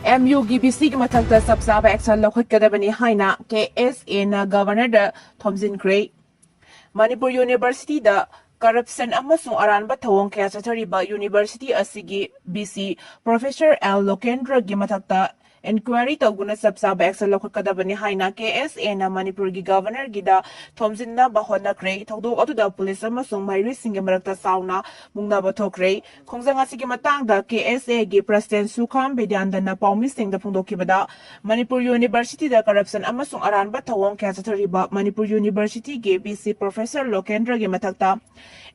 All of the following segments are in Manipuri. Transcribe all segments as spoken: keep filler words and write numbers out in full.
ꯑꯦꯝ ꯌꯨꯒꯤ ꯚꯤ ꯁꯤꯒꯤ ꯃꯊꯛꯇ ꯆꯞ ꯆꯥꯕ action ꯂꯧꯈꯠꯀꯗꯕꯅꯤ ꯍꯥꯏꯅ ꯀꯦ ꯑꯦꯁ ꯑꯦꯅ Governorꯗ ꯊꯣꯝꯖꯤꯟꯈ꯭ꯔꯦ꯫ ꯃꯅꯤꯄꯨꯔ Universityꯗ corruption ꯑꯃꯁꯨꯡ ꯑꯔꯥꯟꯕ ꯊꯧꯑꯣꯡ ꯀꯌꯥ ꯆꯠꯊꯔꯤꯕ university ꯑꯁꯤꯒꯤ ꯚꯤ ꯁꯤ Professor ꯑꯦꯜ ꯂꯣꯀꯦꯟꯗ꯭ꯔꯒꯤ ꯃꯊꯛꯇ inquiry ꯇꯧꯗꯨꯅ ꯆꯞ ꯆꯥꯕ action ꯂꯧꯈꯠꯀꯗꯕꯅꯤ ꯍꯥꯏꯅ ꯀꯦ ꯑꯦꯁ ꯑꯦꯅ ꯃꯅꯤꯄꯨꯔꯒꯤ Governorꯒꯤꯗ ꯊꯣꯝꯖꯤꯟꯅꯕ ꯍꯣꯠꯅꯈ꯭ꯔꯦ꯫ ꯊꯧꯗꯣꯛ ꯑꯗꯨꯗ ꯄꯨꯂꯤꯁ ꯑꯃꯁꯨꯡ ꯃꯍꯩꯔꯣꯏꯁꯤꯡꯒꯤ ꯃꯔꯛꯇ ꯆꯥꯎꯅ ꯃꯨꯛꯅꯕ ꯊꯣꯛꯈ꯭ꯔꯦ꯫ ꯈꯣꯡꯖꯪ ꯑꯁꯤꯒꯤ ꯃꯇꯥꯡꯗ ꯀꯦ ꯑꯦꯁ ꯑꯦꯒꯤ President ꯁꯨꯈꯥꯝ ꯕꯤꯗ꯭ꯌꯥꯅꯟꯗꯅ ꯄꯥꯎꯃꯤꯁꯤꯡꯗ ꯐꯣꯡꯗꯣꯛꯈꯤꯕꯗ, ꯃꯅꯤꯄꯨꯔ Universityꯗ corruption ꯑꯃꯁꯨꯡ ꯑꯔꯥꯟꯕ ꯊꯧꯑꯣꯡ ꯀꯌꯥ ꯆꯠꯊꯔꯤꯕ ꯃꯅꯤꯄꯨꯔ Universityꯒꯤ ꯚꯤ ꯁꯤ Professor ꯂꯣꯀꯦꯟꯗ꯭ꯔꯒꯤ ꯃꯊꯛꯇ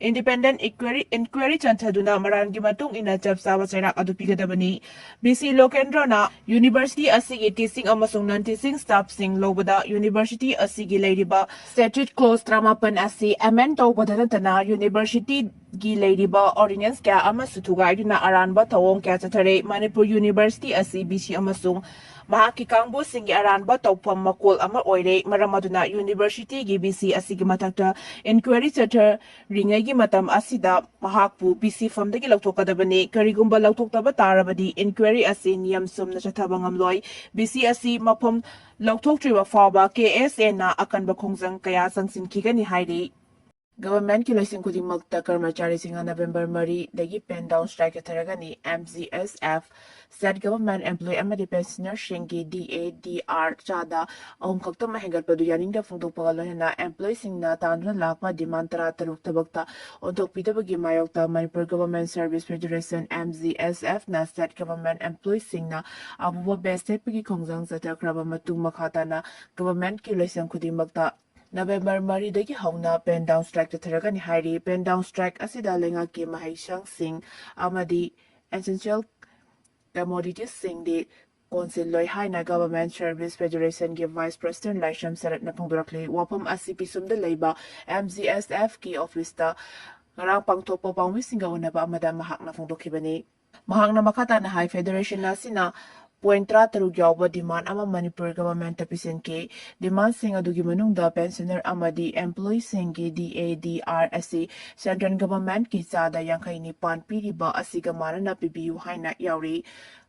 independent inquiry, inquiry ꯆꯠꯊꯗꯨꯅ ꯃꯔꯥꯜꯒꯤ ꯃꯇꯨꯡ ꯏꯟꯅ ꯆꯞ ꯆꯥꯕ ꯆꯩꯔꯥꯛ ꯑꯗꯨ ꯄꯤꯒꯗꯕꯅꯤ꯫ ꯚꯤ ꯁꯤ ꯂꯣꯀꯦꯟꯗ꯭ꯔꯅ university ꯑꯁꯤꯒꯤ teaching ꯑꯃꯁꯨꯡ non-teaching staffꯁꯤꯡ ꯂꯧꯕꯗ university ꯑꯁꯤꯒꯤ ꯂꯩꯔꯤꯕ Statute Clause ꯇꯔꯥꯃꯥꯄꯟ ꯑꯁꯤ amend ꯇꯧꯕꯗ ꯅꯠꯇꯅ universityꯒꯤ ꯂꯩꯔꯤꯕ ordinance ꯀꯌꯥ ꯑꯃꯁꯨ ꯊꯨꯒꯥꯏꯗꯨꯅ ꯑꯔꯥꯟꯕ ꯊꯧꯑꯣꯡ ꯀꯌꯥ ꯆꯠꯊꯔꯦ꯫ ꯃꯅꯤꯄꯨꯔ University ꯑꯁꯤ ꯚꯤ ꯁꯤ ꯑꯃꯁꯨꯡ ꯃꯍꯥꯛꯀꯤ ꯀꯥꯡꯕꯨꯁꯤꯡꯒꯤ ꯑꯔꯥꯟꯕ ꯇꯧꯐꯝ ꯃꯀꯣꯜ ꯑꯃ ꯑꯣꯏꯔꯦ꯫ ꯃꯔꯝ ꯑꯗꯨꯅ universityꯒꯤ ꯚꯤ ꯁꯤ ꯑꯁꯤꯒꯤ ꯃꯊꯛꯇ inquiry ꯆꯠꯊꯔꯤꯉꯩꯒꯤ ꯃꯇꯝ ꯑꯁꯤꯗ ꯃꯍꯥꯛꯄꯨ ꯚꯤ ꯁꯤ ꯐꯝꯗꯒꯤ ꯂꯧꯊꯣꯛꯀꯗꯕꯅꯤ꯫ ꯀꯔꯤꯒꯨꯝꯕ ꯂꯧꯊꯣꯛꯇꯕ ꯇꯥꯔꯕꯗꯤ inquiry ꯑꯁꯤ ꯅꯤꯌꯝ ꯆꯨꯝꯅ ꯆꯠꯊꯕ ꯉꯝꯂꯣꯏ꯫ ꯚꯤ ꯁꯤ ꯑꯁꯤ ꯃꯐꯝ ꯂꯧꯊꯣꯛꯇ꯭ꯔꯤꯕ ꯐꯥꯎꯕ ꯀꯦ ꯑꯦꯁ ꯑꯦꯅ ꯑꯀꯟꯕ ꯈꯣꯡꯖꯪ ꯀꯌꯥ ꯆꯪꯁꯤꯟꯈꯤꯒꯅꯤ ꯍꯥꯏꯔꯤ꯫ Governmentꯀꯤ ꯂꯣꯏꯁꯪ ꯈꯨꯗꯤꯡꯃꯛꯇ ꯀꯔꯃꯆꯥꯔꯤꯁꯤꯡꯅ ꯅꯕꯦꯝꯕꯔ ꯃꯔꯤꯗꯒꯤ pen down strike ꯆꯠꯊꯔꯒꯅꯤ꯫ M G S F, state government employee ꯑꯃꯗꯤ pensionerꯁꯤꯡꯒꯤ ꯗꯤ ꯑꯦ ꯗꯤ ꯑꯥꯔ ꯆꯥꯗ ꯑꯍꯨꯝ ꯈꯛꯇꯃꯛ ꯍꯦꯟꯒꯠꯄꯗꯨ ꯌꯥꯅꯤꯡꯗꯕ ꯐꯣꯡꯗꯣꯛꯄꯒ ꯂꯣꯏꯅꯅ employeeꯁꯤꯡꯅ ꯇꯥꯟꯗꯨꯅ ꯂꯥꯛꯄ demand ꯇꯔꯥ ꯇꯔꯨꯛ ꯊꯕꯛꯇ ꯑꯣꯟꯊꯣꯛꯄꯤꯗꯕꯒꯤ ꯃꯥꯌꯣꯛꯇ Manipur Government Service Federation, M G S F ꯅ state government employeeꯁꯤꯡꯅ ꯑꯄꯨꯕ batch ꯁꯦꯠꯄꯒꯤ ꯈꯣꯡꯖꯪ ꯆꯠꯊꯈ꯭ꯔꯕ ꯃꯇꯨꯡ ꯃꯈꯥ ꯇꯥꯅ governmentꯀꯤ ꯂꯣꯏꯁꯪ ꯈꯨꯗꯤꯡꯃꯛꯇ ꯅꯕꯦꯝꯕꯔ ꯃꯔꯤꯗꯒꯤ ꯍꯧꯅ pen down strike ꯆꯠꯊꯔꯒꯅꯤ ꯍꯥꯏꯔꯤ꯫ Pen down strike ꯑꯁꯤꯗ ꯂꯩꯉꯥꯛꯀꯤ ꯃꯍꯩꯁꯪꯁꯤꯡ ꯑꯃꯗꯤ essential commoditiesꯁꯤꯡꯗꯤ ꯀꯣꯟꯁꯤꯜꯂꯣꯏ ꯍꯥꯏꯅ Government Service Federationꯒꯤ Vice President ꯂꯥꯏꯁ꯭ꯔꯝ ꯁꯔꯠꯅ ꯐꯣꯡꯗꯣꯔꯛꯂꯤ꯫ ꯋꯥꯐꯝ ꯑꯁꯤ ꯄꯤꯁꯨꯝꯗ ꯂꯩꯕ M G S Fꯀꯤ officeꯇ ꯉꯔꯥꯡ ꯄꯥꯡꯊꯣꯛꯄ ꯄꯥꯎꯃꯤꯁꯤꯡꯒ ꯎꯅꯕ ꯑꯃꯗ ꯃꯍꯥꯛꯅ ꯐꯣꯡꯗꯣꯛꯈꯤꯕꯅꯤ꯫ ꯃꯍꯥꯛꯅ ꯃꯈꯥ ꯇꯥꯅ ꯍꯥꯏ, Federation ꯑꯁꯤꯅ point ꯇꯔꯥ ꯇꯔꯨꯛ ꯌꯥꯎꯕ demand ꯑꯃ ꯃꯅꯤꯄꯨꯔ governmentꯇ ꯄꯤꯁꯤꯟꯈꯤ꯫ Demandꯁꯤꯡ ꯑꯗꯨꯒꯤ ꯃꯅꯨꯡꯗ pensioner ꯑꯃꯗꯤ employeeꯁꯤꯡꯒꯤ D A D R ꯑꯁꯤ central governmentꯀꯤ ꯆꯥꯗ ꯌꯥꯡꯈꯩ ꯅꯤꯄꯥꯟ ꯄꯤꯔꯤꯕ ꯑꯁꯤꯒ ꯃꯥꯟꯅꯅ ꯄꯤꯕꯤꯌꯨ ꯍꯥꯏꯅ ꯌꯥꯎꯔꯤ꯫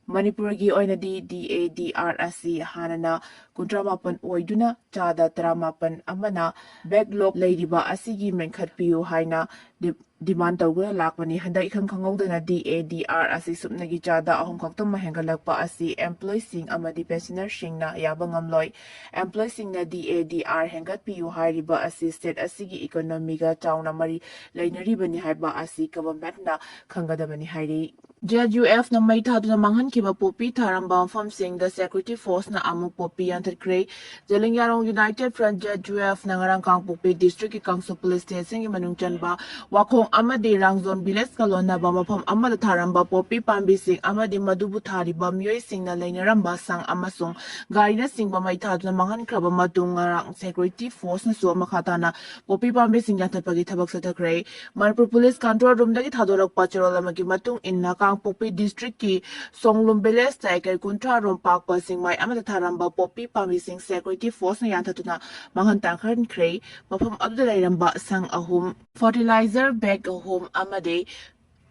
ꯃꯅꯤꯄꯨꯔꯒꯤ ꯑꯣꯏꯅꯗꯤ ꯗꯤ ꯑꯦ ꯗꯤ ꯑꯥꯔ ꯑꯁꯤ ꯍꯥꯟꯅꯅ ꯀꯨꯟꯊ꯭ꯔꯥ ꯃꯥꯄꯟ ꯑꯣꯏꯗꯨꯅ ꯆꯥꯗ ꯇꯔꯥꯃꯥꯄꯟ ꯑꯃꯅ backlog ꯂꯩꯔꯤꯕ ꯑꯁꯤꯒꯤ ꯃꯦꯟꯈꯠꯄꯤꯌꯨ ꯍꯥꯏꯅ ꯗꯤ-, demand ꯇꯧꯗꯨꯅ ꯂꯥꯛꯄꯅꯤ꯫ ꯍꯟꯗꯛ ꯏꯈꯪ ꯈꯪꯍꯧꯗꯅ ꯗꯤ ꯑꯦ ꯗꯤ ꯑꯥꯔ ꯑꯁꯤ ꯁꯨꯞꯅꯒꯤ ꯆꯥꯗ ꯑꯍꯨꯝ ꯈꯛꯇꯃꯛ ꯍꯦꯟꯒꯠꯂꯛꯄ ꯑꯁꯤ employeeꯁꯤꯡ ꯑꯃꯗꯤ pensionerꯁꯤꯡꯅ ꯌꯥꯕ ꯉꯝꯂꯣꯏ꯫ Employeeꯁꯤꯡꯅ ꯗꯤ ꯑꯦ ꯗꯤ ꯑꯥꯔ ꯍꯦꯟꯒꯠꯄꯤꯌꯨ ꯍꯥꯏꯔꯤꯕ ꯑꯁꯤ state ꯑꯁꯤꯒꯤ economyꯒ ꯆꯥꯎꯅ ꯃꯔꯤ ꯂꯩꯅꯔꯤꯕꯅꯤ ꯍꯥꯏꯕ ꯑꯁꯤ governmentꯅ ꯈꯪꯒꯗꯕꯅꯤ ꯍꯥꯏꯔꯤ꯫ ꯖꯦꯠ ꯌꯨ ꯑꯦꯐꯅ ꯃꯩ ꯊꯥꯗꯨꯅ ꯃꯥꯡꯍꯟꯈꯤꯕ ꯄꯣꯄꯤ ꯊꯥꯔꯝꯕ ꯃꯐꯝꯁꯤꯡꯗ security forceꯅ ꯑꯃꯨꯛ ꯄꯣꯄꯤ ꯌꯥꯟꯊꯠꯈ꯭ꯔꯦ꯫ Zeliangrong United Front, Z U ꯑꯦꯐꯅ ꯉꯔꯥꯡ ꯀꯥꯡꯄꯣꯛꯄꯤ districtꯀꯤ ꯀꯥꯡꯁꯨ police stationꯒꯤ ꯃꯅꯨꯡ ꯆꯟꯕ ꯋꯥꯈꯣꯡ ꯑꯃꯗꯤ ꯔꯥꯡꯖꯣꯟ villageꯀ ꯂꯣꯟꯅꯕ ꯃꯐꯝ ꯑꯃꯗ ꯊꯥꯔꯝꯕ ꯄꯣꯄꯤ ꯄꯥꯝꯕꯤꯁꯤꯡ ꯑꯃꯗꯤ ꯃꯗꯨꯕꯨ ꯊꯥꯔꯤꯕ ꯃꯤꯑꯣꯏꯁꯤꯡꯅ ꯂꯩꯅꯔꯝꯕ ꯁꯪ ꯑꯃꯁꯨꯡ ꯒꯥꯔꯤꯅꯆꯤꯡꯕ ꯃꯩ ꯊꯥꯗꯨꯅ ꯃꯥꯡꯍꯟꯈ꯭ꯔꯕ ꯃꯇꯨꯡ ꯉꯔꯥꯡ security forceꯅꯁꯨ ꯃꯈꯥ ꯇꯥꯅ ꯄꯣꯄꯤ ꯄꯥꯝꯕꯤꯁꯤꯡ ꯌꯥꯟꯊꯠꯄꯒꯤ ꯊꯕꯛ ꯆꯠꯊꯈ꯭ꯔꯦ꯫ ꯃꯅꯤꯄꯨꯔ police control roomꯗꯒꯤ ꯊꯥꯗꯣꯔꯛꯄ ꯆꯦꯔꯣꯜ ꯑꯃꯒꯤ ꯃꯇꯨꯡ ꯏꯟꯅ, ꯀꯥꯡꯄꯣꯛꯄꯤ districtꯀꯤ ꯁꯣꯡꯂꯨꯝ villageꯇ acre ꯀꯨꯟꯊ꯭ꯔꯥ ꯔꯣꯝ ꯄꯥꯛꯄ ꯆꯤꯡꯃꯥꯏ ꯑꯃꯗ ꯊꯥꯔꯝꯕ ꯄꯣꯄꯤ ꯄꯥꯝꯕꯤꯁꯤꯡ security forceꯅ ꯌꯥꯟꯊꯠꯇꯨꯅ ꯃꯥꯡꯍꯟ ꯇꯥꯛꯍꯟꯈ꯭ꯔꯦ꯫ ꯃꯐꯝ ꯑꯗꯨꯗ ꯂꯩꯔꯝꯕ ꯁꯪ ꯑꯍꯨꯝ, fertilizer bag ꯑꯍꯨꯝ ꯑꯃꯗꯤ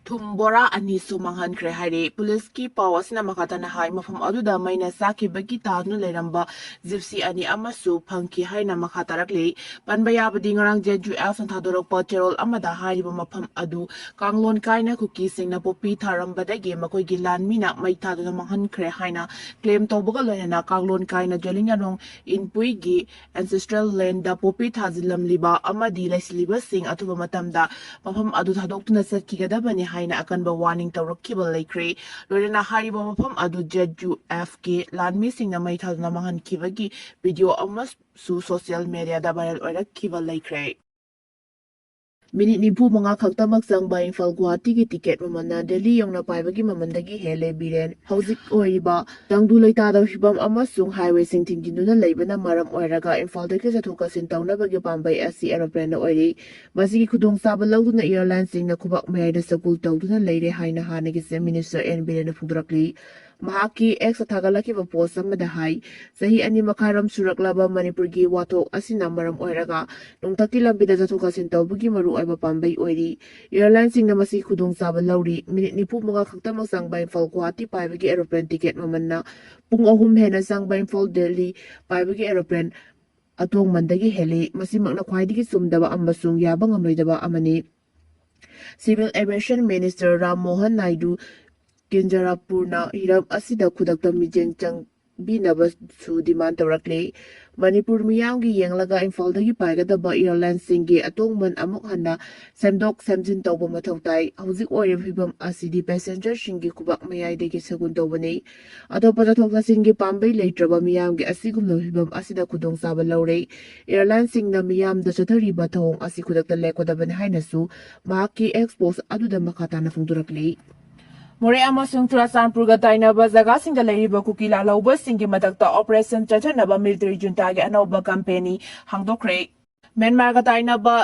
ꯊꯨꯝ ꯕꯣꯔꯥ ꯑꯅꯤꯁꯨ ꯃꯥꯡꯍꯟꯈ꯭ꯔꯦ ꯍꯥꯏꯔꯤ꯫ Policeꯀꯤ ꯄꯥꯎ ꯑꯁꯤꯅ ꯃꯈꯥ ꯇꯥꯅ ꯍꯥꯏ, ꯃꯐꯝ ꯑꯗꯨꯗ ꯃꯩꯅ ꯆꯥꯛꯈꯤꯕꯒꯤ ꯇꯥꯗꯨꯅ ꯂꯩꯔꯝꯕ gypsy ꯑꯅꯤ ꯑꯃꯁꯨ ꯐꯪꯈꯤ ꯍꯥꯏꯅ ꯃꯈꯥ ꯇꯥꯔꯛꯂꯤ꯫ ꯄꯟꯕ ꯌꯥꯕꯗꯤ, ꯉꯔꯥꯡ ꯖꯦꯠ ꯌꯨ ꯑꯦꯐꯅ ꯊꯥꯗꯣꯔꯛꯄ ꯆꯦꯔꯣꯜ ꯑꯃꯗ ꯍꯥꯏꯔꯤꯕ ꯃꯐꯝ ꯑꯗꯨ ꯀꯥꯡꯂꯣꯟ ꯀꯥꯏꯅ ꯀꯨꯀꯤꯁꯤꯡꯅ ꯄꯣꯄꯤ ꯊꯥꯔꯝꯕꯗꯒꯤ ꯃꯈꯣꯏꯒꯤ ꯂꯥꯟꯃꯤꯅ ꯃꯩ ꯊꯥꯗꯨꯅ ꯃꯥꯡꯍꯟꯈ꯭ꯔꯦ ꯍꯥꯏꯅ claim ꯇꯧꯕꯒ ꯂꯣꯏꯅꯅ ꯀꯥꯡꯂꯣꯟ ꯀꯥꯏꯅ ꯖꯦꯂꯤꯌꯥꯡꯔꯣꯡ ꯏꯟꯄꯨꯏꯒꯤ ancestral landꯗ ꯄꯣꯄꯤ ꯊꯥꯖꯤꯜꯂꯝꯂꯤꯕ ꯑꯃꯗꯤ ꯂꯩꯁꯤꯜꯂꯤꯕꯁꯤꯡ ꯑꯊꯨꯕ ꯃꯇꯝꯗ ꯃꯐꯝ ꯑꯗꯨ ꯊꯥꯗꯣꯛꯇꯨꯅ ꯆꯠꯈꯤꯒꯗꯕꯅꯤ ꯍꯥꯏꯅ ꯑꯀꯟꯕ warning ꯇꯧꯔꯛꯈꯤꯕ ꯂꯩꯈ꯭ꯔꯦ꯫ ꯂꯣꯏꯅꯅ ꯍꯥꯏꯔꯤꯕ ꯃꯐꯝ ꯑꯗꯨ ꯖꯦꯠ ꯌꯨ ꯑꯦꯐꯀꯤ ꯂꯥꯟꯃꯤꯁꯤꯡꯅ ꯃꯩ ꯊꯥꯗꯨꯅ ꯃꯥꯡꯍꯟꯈꯤꯕꯒꯤ video ꯑꯃꯁꯨ social mediaꯗ viral ꯑꯣꯏꯔꯛꯈꯤꯕ ꯂꯩꯈ꯭ꯔꯦ꯫ ꯃꯤꯅꯤꯠ ꯅꯤꯐꯨ ꯃꯉꯥ ꯈꯛꯇꯃꯛ ꯆꯪꯕ ꯏꯝꯐꯥꯜ ꯒꯨꯋꯥꯍꯥꯇꯤꯒꯤ ticket ꯃꯃꯜꯅ ꯗꯦꯜꯂꯤ ꯌꯧꯅ ꯄꯥꯏꯕꯒꯤ ꯃꯃꯜꯗꯒꯤ ꯍꯦꯜꯂꯦ ꯕꯤꯔꯦꯟ꯫ ꯍꯧꯖꯤꯛ ꯑꯣꯏꯔꯤꯕ ꯇꯪꯗꯨ ꯂꯩꯇꯥꯗꯕ ꯐꯤꯕꯝ ꯑꯃꯁꯨꯡ highwayꯁꯤꯡ ꯊꯤꯡꯖꯤꯟꯗꯨꯅ ꯂꯩꯕꯅ ꯃꯔꯝ ꯑꯣꯏꯔꯒ ꯏꯝꯐꯥꯜꯗꯒꯤ ꯆꯠꯊꯣꯛ ꯆꯠꯁꯤꯟ ꯇꯧꯅꯕꯒꯤ ꯄꯥꯝꯕꯩ ꯑꯁꯤ aeroplaneꯅ ꯑꯣꯏꯔꯤ꯫ ꯃꯁꯤꯒꯤ ꯈꯨꯗꯣꯡꯆꯥꯕ ꯂꯧꯗꯨꯅ airlineꯁꯤꯡꯅ ꯈꯨꯕꯥꯛ ꯃꯌꯥꯏꯗ ꯆꯒꯨꯜ ꯇꯧꯗꯨꯅ ꯂꯩꯔꯦ ꯍꯥꯏꯅ ꯍꯥꯟꯅꯒꯤ Chief Minister ꯑꯦꯟ ꯕꯤꯔꯦꯟꯅ ꯐꯣꯡꯗꯣꯔꯛꯂꯤ꯫ ꯃꯍꯥꯛꯀꯤ X ꯊꯥꯒꯠꯂꯛꯈꯤꯕ post ꯑꯃꯗ ꯍꯥꯏ, ꯆꯍꯤ ꯑꯅꯤ ꯃꯈꯥꯏꯔꯣꯝ ꯁꯨꯔꯛꯂꯕ ꯃꯅꯤꯄꯨꯔꯒꯤ ꯋꯥꯊꯣꯛ ꯑꯁꯤꯅ ꯃꯔꯝ ꯑꯣꯏꯔꯒ ꯅꯣꯡꯊꯛꯀꯤ ꯂꯝꯕꯤꯗ ꯆꯠꯊꯣꯛ ꯆꯠꯁꯤꯟ ꯇꯧꯕꯒꯤ ꯃꯔꯨꯑꯣꯏꯕ ꯄꯥꯝꯕꯩ ꯑꯣꯏꯔꯤ꯫ Airlineꯁꯤꯡꯅ ꯃꯁꯤ ꯈꯨꯗꯣꯡꯆꯥꯕ ꯂꯧꯔꯤ꯫ Minute ꯅꯤꯐꯨ ꯃꯉꯥ ꯈꯛꯇꯃꯛ ꯆꯪꯕ ꯏꯝꯐꯥꯜ ꯒꯨꯋꯥꯍꯥꯇꯤ ꯄꯥꯏꯕꯒꯤ aeroplane ticket ꯃꯃꯜꯅ ꯄꯨꯡ ꯑꯍꯨꯝ ꯍꯦꯟꯅ ꯆꯪꯕ ꯏꯝꯐꯥꯜ ꯗꯦꯜꯂꯤ ꯄꯥꯏꯕꯒꯤ aeroplane ꯑꯇꯣꯡꯃꯟꯗꯒꯤ ꯍꯦꯜꯂꯤ꯫ ꯃꯁꯤꯃꯛꯅ ꯈ꯭ꯋꯥꯏꯗꯒꯤ ꯆꯨꯝꯗꯕ ꯑꯃꯁꯨꯡ ꯌꯥꯕ ꯉꯝꯂꯣꯏꯗꯕ ꯑꯃꯅꯤ꯫ Civil Aviation Minister Ram Mohan Naidu ꯀꯤꯟꯖꯔꯥꯄꯨꯔꯅ ꯍꯤꯔꯝ ꯑꯁꯤꯗ ꯈꯨꯗꯛꯇ ꯃꯤꯠꯌꯦꯡ ꯆꯪꯕꯤꯅꯕꯁꯨ demand ꯇꯧꯔꯛꯂꯤ꯫ ꯃꯅꯤꯄꯨꯔ ꯃꯤꯌꯥꯝꯒꯤ ꯌꯦꯡꯂꯒ ꯏꯝꯐꯥꯜꯗꯒꯤ ꯄꯥꯏꯒꯗꯕ airlineꯁꯤꯡꯒꯤ ꯑꯇꯣꯡꯃꯟ ꯑꯃꯨꯛ ꯍꯟꯅ ꯁꯦꯝꯗꯣꯛ ꯁꯦꯝꯖꯤꯟ ꯇꯧꯕ ꯃꯊꯧ ꯇꯥꯏ꯫ ꯍꯧꯖꯤꯛ ꯑꯣꯏꯔꯤꯕ ꯐꯤꯕꯝ ꯑꯁꯤꯗꯤ passengerꯁꯤꯡꯒꯤ ꯈꯨꯕꯥꯛ ꯃꯌꯥꯏꯗꯒꯤ ꯁꯒꯨꯟ ꯇꯧꯕꯅꯤ꯫ ꯑꯇꯣꯞꯄ ꯆꯠꯊꯣꯛ ꯆꯠꯁꯤꯟꯒꯤ ꯄꯥꯝꯕꯩ ꯂꯩꯇ꯭ꯔꯕ ꯃꯤꯌꯥꯝꯒꯤ ꯑꯁꯤꯒꯨꯝꯂꯕ ꯐꯤꯕꯝ ꯑꯁꯤꯗ ꯈꯨꯗꯣꯡꯆꯥꯕ ꯂꯧꯔꯦ꯫ Airlineꯁꯤꯡꯅ ꯃꯤꯌꯥꯝꯗ ꯆꯠꯊꯔꯤꯕ ꯊꯧꯑꯣꯡ ꯑꯁꯤ ꯈꯨꯗꯛꯇ ꯂꯦꯞꯀꯗꯕꯅꯤ ꯍꯥꯏꯅꯁꯨ ꯃꯍꯥꯛꯀꯤ X post ꯑꯗꯨꯗ ꯃꯈꯥ ꯇꯥꯅ ꯐꯣꯡꯗꯣꯔꯛꯂꯤ꯫ ꯃꯣꯔꯦ ꯑꯃꯁꯨꯡ ꯆꯨꯔꯥꯆꯥꯟꯄꯨꯔꯒ ꯇꯥꯏꯅꯕ ꯖꯒꯥꯁꯤꯡꯗ ꯂꯩꯔꯤꯕ ꯀꯨꯀꯤ ꯂꯥꯜꯍꯧꯕꯁꯤꯡꯒꯤ ꯃꯊꯛꯇ operation ꯆꯠꯊꯅꯕ military juntaꯒꯤ ꯑꯅꯧꯕ company ꯍꯥꯡꯗꯣꯛꯈ꯭ꯔꯦ꯫ ꯃ꯭ꯌꯥꯟꯃꯥꯔꯒ ꯇꯥꯏꯅꯕ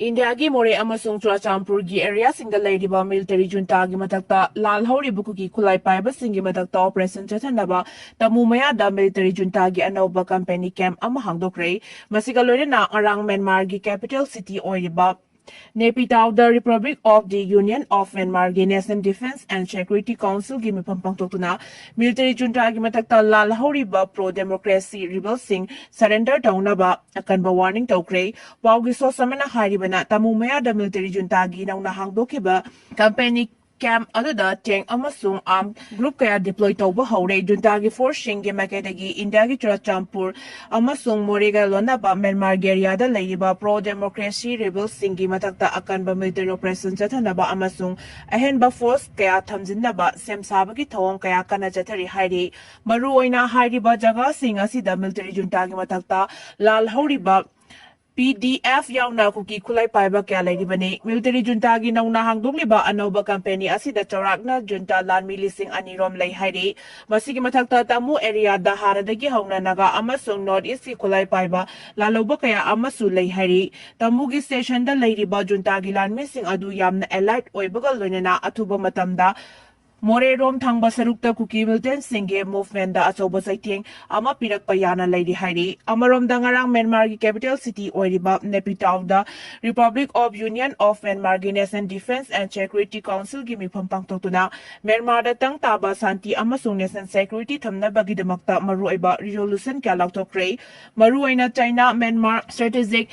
ꯏꯟꯗꯤꯌꯥꯒꯤ ꯃꯣꯔꯦ ꯑꯃꯁꯨꯡ ꯆꯨꯔꯥꯆꯥꯟꯄꯨꯔꯒꯤ areaꯁꯤꯡꯗ ꯂꯩꯔꯤꯕ military juntaꯒꯤ ꯃꯊꯛꯇ ꯂꯥꯜꯍꯧꯔꯤꯕ ꯀꯨꯀꯤ ꯈꯨꯠꯂꯥꯏ ꯄꯥꯏꯕꯁꯤꯡꯒꯤ ꯃꯊꯛꯇ operation ꯆꯠꯊꯅꯕ ꯇꯃꯨ ꯃꯌꯥꯗ military juntaꯒꯤ ꯑꯅꯧꯕ company camp ꯑꯃ ꯍꯥꯡꯗꯣꯛꯈ꯭ꯔꯦ꯫ ꯃꯁꯤꯒ ꯂꯣꯏꯅꯅ ꯉꯔꯥꯡ ꯃ꯭ꯌꯥꯟꯃꯥꯔꯒꯤ capital city ꯑꯣꯏꯔꯤꯕ ꯅꯦꯄꯤꯇꯥꯎꯗ Republic of the Union of Myanmarꯒꯤ National Defence and Security Councilꯒꯤ ꯃꯤꯐꯝ ꯄꯥꯡꯊꯣꯛꯇꯨꯅ military juntaꯒꯤ ꯃꯊꯛꯇ ꯂꯥꯜꯍꯧꯔꯤꯕ pro democracy rebelꯁꯤꯡ surrender ꯇꯧꯅꯕ ꯑꯀꯟꯕ warning ꯇꯧꯈ꯭ꯔꯦ꯫ ꯄꯥꯎꯒꯤ source ꯑꯃꯅ ꯍꯥꯏꯔꯤꯕꯅ ꯇꯃꯨ ꯃꯌꯥꯗ military juntaꯒꯤ ꯅꯧꯅ ꯍꯥꯡꯗꯣꯛꯈꯤꯕ company camp ꯑꯗꯨꯗ tank ꯑꯃꯁꯨꯡ armed group ꯀꯌꯥ deploy ꯇꯧꯕ ꯍꯧꯔꯦ꯫ Juntaꯒꯤ forceꯁꯤꯡꯒꯤ ꯃꯥꯏꯀꯩꯗꯒꯤ ꯏꯟꯗꯤꯌꯥꯒꯤ ꯆꯨꯔꯥꯆꯥꯟꯄꯨꯔ ꯑꯃꯁꯨꯡ ꯃꯣꯔꯦꯒ ꯂꯣꯟꯅꯕ ꯃ꯭ꯌꯥꯟꯃꯥꯔꯒꯤ areaꯗ ꯂꯩꯔꯤꯕ pro democracy rebelꯁꯤꯡꯒꯤ ꯃꯊꯛꯇ ꯑꯀꯟꯕ military operation ꯆꯠꯊꯅꯕ ꯑꯃꯁꯨꯡ ꯑꯍꯦꯟꯕ force ꯀꯌꯥ ꯊꯝꯖꯤꯟꯅꯕ ꯁꯦꯝ ꯁꯥꯕꯒꯤ ꯊꯧꯑꯣꯡ ꯀꯌꯥ ꯀꯟꯅ ꯆꯠꯊꯔꯤ ꯍꯥꯏꯔꯤ꯫ ꯃꯔꯨꯑꯣꯏꯅ ꯍꯥꯏꯔꯤꯕ ꯖꯒꯥꯁꯤꯡ ꯑꯁꯤꯗ military juntaꯒꯤ ꯃꯊꯛꯇ ꯂꯥꯜꯍꯧꯔꯤꯕ PDF ꯌꯥꯎꯅ ꯀꯨꯀꯤ ꯈꯨꯠꯂꯥꯏ ꯄꯥꯏꯕ ꯀꯌꯥ ꯂꯩꯔꯤꯕꯅꯤ꯫ Military juntaꯒꯤ ꯅꯧꯅ ꯍꯥꯡꯗꯣꯛꯂꯤꯕ ꯑꯅꯧꯕ company ꯑꯁꯤꯗ ꯆꯥꯎꯔꯥꯛꯅ junta ꯂꯥꯟꯃꯤ ꯂꯤꯁꯤꯡ ꯑꯅꯤ ꯔꯣꯝ ꯂꯩ ꯍꯥꯏꯔꯤ꯫ ꯃꯁꯤꯒꯤ ꯃꯊꯛꯇ ꯇꯃꯨ areaꯗ ꯍꯥꯟꯅꯗꯒꯤ ꯍꯧꯅ ꯅꯥꯒꯥ ꯑꯃꯁꯨꯡ North Eastꯀꯤ ꯈꯨꯠꯂꯥꯏ ꯄꯥꯏꯕ ꯂꯥꯜꯍꯧꯕ ꯀꯌꯥ ꯑꯃꯁꯨ ꯂꯩ ꯍꯥꯏꯔꯤ꯫ ꯇꯃꯨꯒꯤ stationꯗ ꯂꯩꯔꯤꯕ juntaꯒꯤ ꯂꯥꯟꯃꯤꯁꯤꯡ ꯑꯗꯨ ꯌꯥꯝꯅ alert ꯑꯣꯏꯕꯒ ꯂꯣꯏꯅꯅ ꯑꯊꯨꯕ ꯃꯇꯝꯗ ꯃꯣꯔꯦꯔꯣꯝ ꯊꯪꯕ ꯁꯔꯨꯛꯇ ꯀꯨꯀꯤ ꯃꯤꯂꯤꯇꯦꯟꯁꯤꯡꯒꯤ ꯃꯨꯚꯃꯦꯟꯗ ꯑꯆꯧꯕ ꯆꯩꯊꯦꯡ ꯑꯃ ꯄꯤꯔꯛꯄ ꯌꯥꯅ ꯂꯩꯔꯤ ꯍꯥꯏꯔꯤ꯫ ꯑꯃꯔꯣꯝꯗ ꯉꯔꯥꯡ ꯃ꯭ꯌꯥꯟꯃꯥꯔꯒꯤ ꯀꯦꯄꯤꯇꯦꯜ ꯁꯤꯇꯤ ꯑꯣꯏꯔꯤꯕ ꯅꯦꯄꯤꯇꯥꯎꯗ Republic of Union of Myanmarꯒꯤ National Defence and Security Councilꯒꯤ ꯃꯤꯐꯝ ꯄꯥꯡꯊꯣꯛꯇꯨꯅ ꯃ꯭ꯌꯥꯟꯃꯥꯔꯗ ꯇꯪ ꯇꯥꯕ ꯁꯥꯟꯇꯤ ꯑꯃꯁꯨꯡ national security ꯊꯝꯅꯕꯒꯤꯗꯃꯛꯇ ꯃꯔꯨꯑꯣꯏꯕ resolution ꯀꯌꯥ ꯂꯥꯎꯊꯣꯛꯈ꯭ꯔꯦ꯫ ꯃꯔꯨꯑꯣꯏꯅ ꯆꯥꯏꯅꯥ ꯃ꯭ꯌꯥꯟꯃꯥꯔ strategic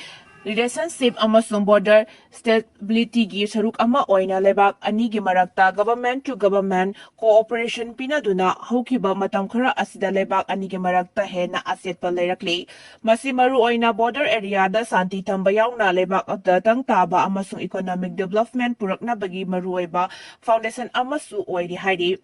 relationship ꯑꯃꯁꯨꯡ border stabilityꯒꯤ ꯁꯔꯨꯛ ꯑꯃ ꯑꯣꯏꯅ ꯂꯩꯕꯥꯛ ꯑꯅꯤꯒꯤ ꯃꯔꯛꯇ government to government cooperation ꯄꯤꯅꯗꯨꯅ ꯍꯧꯈꯤꯕ ꯃꯇꯝ ꯈꯔ ꯑꯁꯤꯗ ꯂꯩꯕꯥꯛ ꯑꯅꯤꯒꯤ ꯃꯔꯛꯇ ꯍꯦꯟꯅ ꯑꯆꯦꯠꯄ ꯂꯩꯔꯛꯂꯤ꯫ ꯃꯁꯤ ꯃꯔꯨꯑꯣꯏꯅ border areaꯗ ꯁꯥꯟꯇꯤ ꯊꯝꯕ ꯌꯥꯎꯅ ꯂꯩꯕꯥꯛ ꯑꯗꯨꯗ ꯇꯪ ꯇꯥꯕ ꯑꯃꯁꯨꯡ economic development ꯄꯨꯔꯛꯅꯕꯒꯤ ꯃꯔꯨꯑꯣꯏꯕ foundation ꯑꯃꯁꯨ ꯑꯣꯏꯔꯤ ꯍꯥꯏꯔꯤ꯫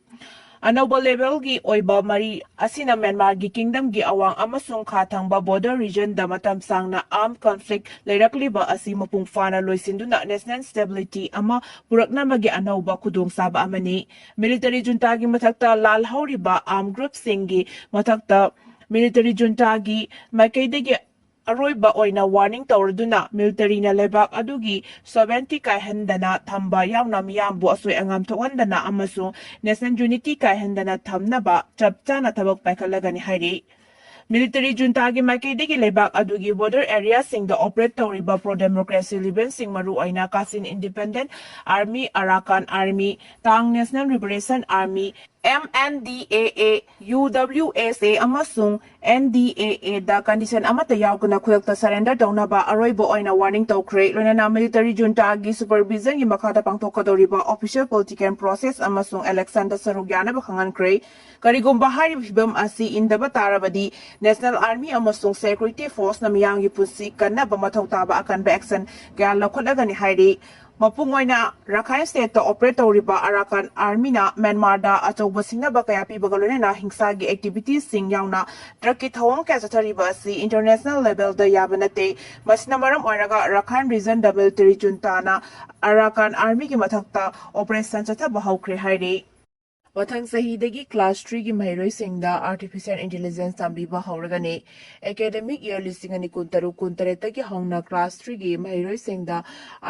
ꯑꯅꯧꯕ levelꯒꯤ ꯑꯣꯏꯕ ꯃꯔꯤ ꯑꯁꯤꯅ ꯃ꯭ꯌꯥꯟꯃꯥꯔꯒꯤ kingdomꯒꯤ ꯑꯋꯥꯡ ꯑꯃꯁꯨꯡ ꯈꯥ ꯊꯪꯕ border regionꯗ ꯃꯇꯝ ꯁꯥꯡꯅ armed conflict ꯂꯩꯔꯛꯂꯤꯕ ꯑꯁꯤ ꯃꯄꯨꯡ ꯐꯥꯅ ꯂꯣꯏꯁꯤꯟꯗꯨꯅ national stability ꯑꯃ ꯄꯨꯔꯛꯅꯕꯒꯤ ꯑꯅꯧꯕ ꯈꯨꯗꯣꯡꯆꯥꯕ ꯑꯃꯅꯤ꯫ Military juntaꯒꯤ ꯃꯊꯛꯇ ꯂꯥꯜꯍꯧꯔꯤꯕ armed groupꯁꯤꯡꯒꯤ ꯃꯊꯛꯇ military juntaꯒꯤ ꯃꯥꯏꯀꯩꯗꯒꯤ ꯑꯔꯣꯏꯕ ꯑꯣꯏꯅ warning ꯇꯧꯔꯗꯨꯅ militaryꯅ ꯂꯩꯕꯥꯛ ꯑꯗꯨꯒꯤ sovereignty ꯀꯥꯏꯍꯟꯗꯅ ꯊꯝꯕ ꯌꯥꯎꯅ ꯃꯤꯌꯥꯝꯕꯨ ꯑꯁꯣꯏ ꯑꯉꯥꯝ ꯊꯣꯛꯍꯟꯗꯅ ꯑꯃꯁꯨꯡ national unity ꯀꯥꯏꯍꯟꯗꯅ ꯊꯝꯅꯕ ꯆꯞ ꯆꯥꯅ ꯊꯕꯛ ꯄꯥꯏꯈꯠꯂꯒꯅꯤ ꯍꯥꯏꯔꯤ꯫ Military juntaꯒꯤ ꯃꯥꯏꯀꯩꯗꯒꯤ ꯂꯩꯕꯥꯛ ꯑꯗꯨꯒꯤ border areaꯁꯤꯡꯗ operate ꯇꯧꯔꯤꯕ pro democracy rebelꯁꯤꯡ ꯃꯔꯨꯑꯣꯏꯅ Kachin Independent Army, Arakan Army, Ta'ang National Liberation Army, M N D A A, U W S A ꯑꯃꯁꯨꯡ N D A Aꯗ condition ꯑꯃꯠꯇ ꯌꯥꯎꯗꯅ ꯈꯨꯗꯛꯇ surrender ꯇꯧꯅꯕ ꯑꯔꯣꯏꯕ ꯑꯣꯏꯅ warning ꯇꯧꯈ꯭ꯔꯦ꯫ ꯂꯣꯏꯅꯅ military juntaꯒꯤ supervisionꯒꯤ ꯃꯈꯥꯗ ꯄꯥꯡꯊꯣꯛꯀꯗꯧꯔꯤꯕ official political process ꯑꯃꯁꯨꯡ electionꯗ ꯁꯔꯨꯛ ꯌꯥꯅꯕ ꯈꯪꯍꯟꯈ꯭ꯔꯦ꯫ ꯀꯔꯤꯒꯨꯝꯕ ꯍꯥꯏꯔꯤꯕ ꯐꯤꯚꯝ ꯑꯁꯤ ꯏꯟꯗꯕ ꯇꯥꯔꯕꯗꯤ National Army ꯑꯃꯁꯨꯡ security forceꯅ ꯃꯤꯌꯥꯝꯒꯤ ꯄꯨꯟꯁꯤ ꯀꯟꯅꯕ ꯃꯊꯧ ꯇꯥꯕ ꯑꯀꯟꯕ action ꯀꯌꯥ ꯂꯧꯈꯠꯂꯒꯅꯤ ꯍꯥꯏꯔꯤ꯫ ꯃꯄꯨꯡ ꯑꯣꯏꯅ ꯔꯥꯈꯥꯏꯟ stateꯇ operate ꯇꯧꯔꯤꯕ Arakan Armyꯅ ꯃ꯭ꯌꯥꯟꯃꯥꯔꯗ ꯑꯆꯧꯕ ꯁꯤꯡꯅꯕ ꯀꯌꯥ ꯄꯤꯕꯒ ꯂꯣꯏꯅꯅ ꯍꯤꯡꯁꯥꯒꯤ activitiesꯁꯤꯡ ꯌꯥꯎꯅ drugꯀꯤ ꯊꯧꯑꯣꯡ ꯀꯌꯥ ꯆꯠꯊꯔꯤꯕ ꯑꯁꯤ international levelꯗ ꯌꯥꯕ ꯅꯠꯇꯦ꯫ ꯃꯁꯤꯅ ꯃꯔꯝ ꯑꯣꯏꯔꯒ ꯔꯥꯈꯥꯏꯟ regionꯗ military juntaꯅ Arakan Armyꯒꯤ ꯃꯊꯛꯇ operation ꯆꯠꯊꯕ ꯍꯧꯈ꯭ꯔꯦ ꯍꯥꯏꯔꯤ꯫ ꯃꯊꯪ ꯆꯍꯤꯗꯒꯤ class three ꯒꯤ ꯃꯍꯩꯔꯣꯏꯁꯤꯡꯗ artificial intelligence ꯇꯝꯕꯤꯕ ꯍꯧꯔꯒꯅꯤ꯫ Academic year ꯂꯤꯁꯤꯡ ꯑꯅꯤ ꯀꯨꯟꯇꯔꯨꯛ ꯀꯨꯟꯇꯔꯦꯠꯇꯒꯤ ꯍꯧꯅ class three ꯒꯤ ꯃꯍꯩꯔꯣꯏꯁꯤꯡꯗ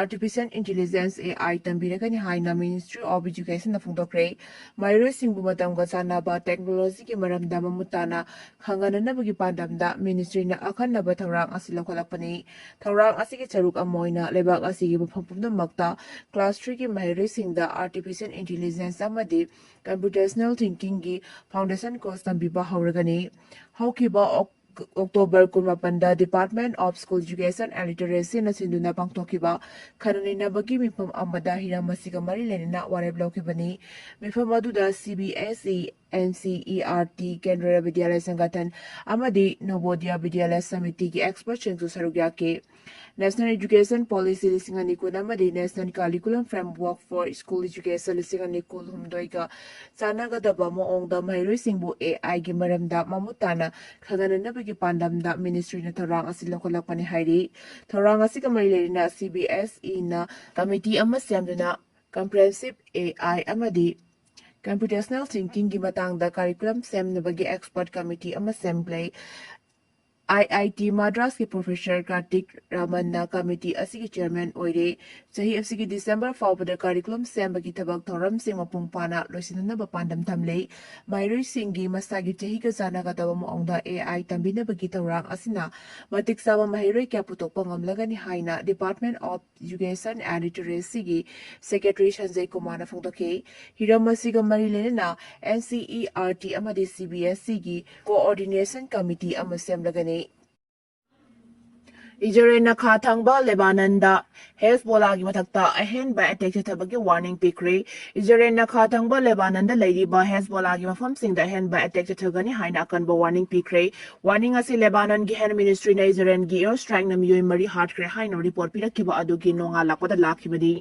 artificial intelligence, A I, ꯇꯝꯕꯤꯔꯒꯅꯤ ꯍꯥꯏꯅ Ministry of Education ꯅ ꯐꯣꯡꯗꯣꯛꯈ꯭ꯔꯦ꯫ ꯃꯍꯩꯔꯣꯏꯁꯤꯡꯕꯨ ꯃꯇꯝꯒ ꯆꯥꯟꯅꯕ technology ꯒꯤ ꯃꯔꯝꯗ ꯃꯃꯨꯠ ꯇꯥꯅ ꯈꯪꯍꯟꯅꯅꯕꯒꯤ ꯄꯥꯟꯗꯝꯗ ministry ꯅ ꯑꯈꯟꯅꯕ ꯊꯧꯔꯥꯡ ꯑꯁꯤ ꯂꯧꯈꯠꯂꯛꯄꯅꯤ꯫ ꯊꯧꯔꯥꯡ ꯑꯁꯤꯒꯤ ꯁꯔꯨꯛ ꯑꯃ ꯑꯣꯏꯅ ꯂꯩꯕꯥꯛ ꯑꯁꯤꯒꯤ ꯃꯐꯝ ꯄꯨꯝꯅꯃꯛꯇ class three ꯒꯤ ꯃꯍꯩꯔꯣꯏꯁꯤꯡꯗ artificial intelligence ꯑꯃꯗꯤ computational thinking ꯒꯤ foundation course ꯇꯝꯕꯤꯕ ꯍꯧꯔꯒꯅꯤ꯫ ꯍꯧꯈꯤꯕ ꯑꯣꯛ-, October ꯀꯨꯟꯃꯥꯄꯟꯗ Department of School Education and Literacy ꯅ ꯁꯤꯟꯗꯨꯅ ꯄꯥꯡꯊꯣꯛꯈꯤꯕ ꯈꯟꯅ ꯅꯩꯅꯕꯒꯤ ꯃꯤꯐꯝ ꯑꯃꯗ ꯍꯤꯔꯝ ꯑꯁꯤꯒ ꯃꯔꯤ ꯂꯩꯅꯅ ꯋꯥꯔꯦꯞ ꯂꯧꯈꯤꯕꯅꯤ꯫ ꯃꯤꯐꯝ ꯑꯗꯨꯗ C B S E, N C E R T, ꯀꯦꯟꯗ꯭ꯔꯤꯌ ꯕꯤꯗ꯭ꯌꯥꯂꯌ ꯁꯪꯒꯊꯟ ꯑꯃꯗꯤ ꯅꯣꯕꯣꯗꯤꯌꯥ ꯕꯤꯗ꯭ꯌꯥꯂꯌ ꯁꯃꯤꯇꯤꯒꯤ expertꯁꯤꯡꯁꯨ ꯁꯔꯨꯛ ꯌꯥꯈꯤ꯫ National Education Policy ꯂꯤꯁꯤꯡ ꯑꯅꯤ ꯀꯨꯟ ꯑꯃꯗꯤ National Curriculum Framework for School Education ꯂꯤꯁꯤꯡ ꯑꯅꯤ ꯀꯨꯟꯍꯨꯝꯗꯣꯏꯒ ꯆꯥꯟꯅꯒꯗꯕ ꯃꯑꯣꯡꯗ ꯃꯍꯩꯔꯣꯏꯁꯤꯡꯕꯨ A I ꯒꯤ ꯃꯔꯝꯗ ꯃꯃꯨꯠ ꯇꯥꯅ ꯈꯪꯍꯟꯅꯅꯕꯒꯤ ꯄꯥꯟꯗꯝꯗ ministry ꯅ ꯊꯧꯔꯥꯡ ꯑꯁꯤ ꯂꯧꯈꯠꯂꯛꯄꯅꯤ ꯍꯥꯏꯔꯤ꯫ ꯊꯧꯔꯥꯡ ꯑꯁꯤꯒ ꯃꯔꯤ ꯂꯩꯅꯅ C B S E ꯅ committee ꯑꯃ ꯁꯦꯝꯗꯨꯅ comprehensive A I ꯑꯃꯗꯤ computational thinking ꯒꯤ ꯃꯇꯥꯡꯗ curriculum ꯁꯦꯝꯅꯕꯒꯤ expert committee ꯑꯃ ꯁꯦꯝꯂꯦ꯫ I I T Madras ꯀꯤ professor Karthik Raman ꯅ committee ꯑꯁꯤꯒꯤ chairman ꯑꯣꯏꯔꯦ꯫ ꯆꯍꯤ ꯑꯁꯤꯒꯤ December ꯐꯥꯎꯕꯗ curriculum ꯁꯦꯝꯕꯒꯤ ꯊꯕꯛ ꯊꯧꯔꯝꯁꯤꯡ ꯃꯄꯨꯡ ꯐꯥꯅ ꯂꯣꯏꯁꯤꯟꯅꯅꯕ ꯄꯥꯟꯗꯝ ꯊꯝꯂꯦ꯫ ꯃꯍꯩꯔꯣꯏꯁꯤꯡꯒꯤ ꯃꯁꯥꯒꯤ ꯆꯍꯤꯒ ꯆꯥꯟꯅꯒꯗꯕ ꯃꯑꯣꯡꯗ A I ꯇꯝꯕꯤꯅꯕꯒꯤ ꯊꯧꯔꯥꯡ ꯑꯁꯤꯅ ꯃꯇꯤꯛ ꯆꯥꯕ ꯃꯍꯩꯔꯣꯏ ꯀꯌꯥ ꯄꯨꯊꯣꯛꯄ ꯉꯝꯂꯒꯅꯤ ꯍꯥꯏꯅ Department of Education and Literacy ꯒꯤ secretary ꯁꯟꯖꯌ ꯀꯨꯃꯥꯔꯅ ꯐꯣꯡꯗꯣꯛꯈꯤ꯫ ꯍꯤꯔꯝ ꯑꯁꯤꯒ ꯃꯔꯤ ꯂꯩꯅꯅ N C E R T ꯑꯃꯗꯤ C B S E ꯒꯤ coordination committee ꯑꯃ ꯁꯦꯝꯂꯒꯅꯤ꯫ ꯏꯖꯔꯦꯜꯅ ꯈꯥ ꯊꯪꯕ ꯂꯦꯕꯥꯅꯟꯗ ꯍꯦꯖꯕꯣꯂꯥꯒꯤ ꯃꯊꯛꯇ ꯑꯍꯦꯟꯕ attack ꯆꯠꯊꯕꯒꯤ warning ꯄꯤꯈ꯭ꯔꯦ꯫ ꯏꯖꯔꯦꯜꯅ ꯈꯥ ꯊꯪꯕ ꯂꯦꯕꯥꯅꯟꯗ ꯂꯩꯔꯤꯕ ꯍꯦꯖꯕꯣꯂꯥꯒꯤ ꯃꯐꯝꯁꯤꯡꯗ ꯑꯍꯦꯟꯕ attack ꯆꯠꯊꯒꯅꯤ ꯍꯥꯏꯅ ꯑꯀꯟꯕ warning ꯄꯤꯈ꯭ꯔꯦ꯫ Warning ꯑꯁꯤ ꯂꯦꯕꯥꯅꯟꯒꯤ health ministry ꯅ ꯏꯖꯔꯦꯜꯒꯤ air strike ꯅ ꯃꯤꯑꯣꯏ ꯃꯔꯤ ꯍꯥꯠꯈ꯭ꯔꯦ ꯍꯥꯏꯅ report ꯄꯤꯔꯛꯈꯤꯕ ꯑꯗꯨꯒꯤ ꯅꯣꯡꯉꯥꯜꯂꯛꯄꯗ ꯂꯥꯛꯈꯤꯕꯅꯤ꯫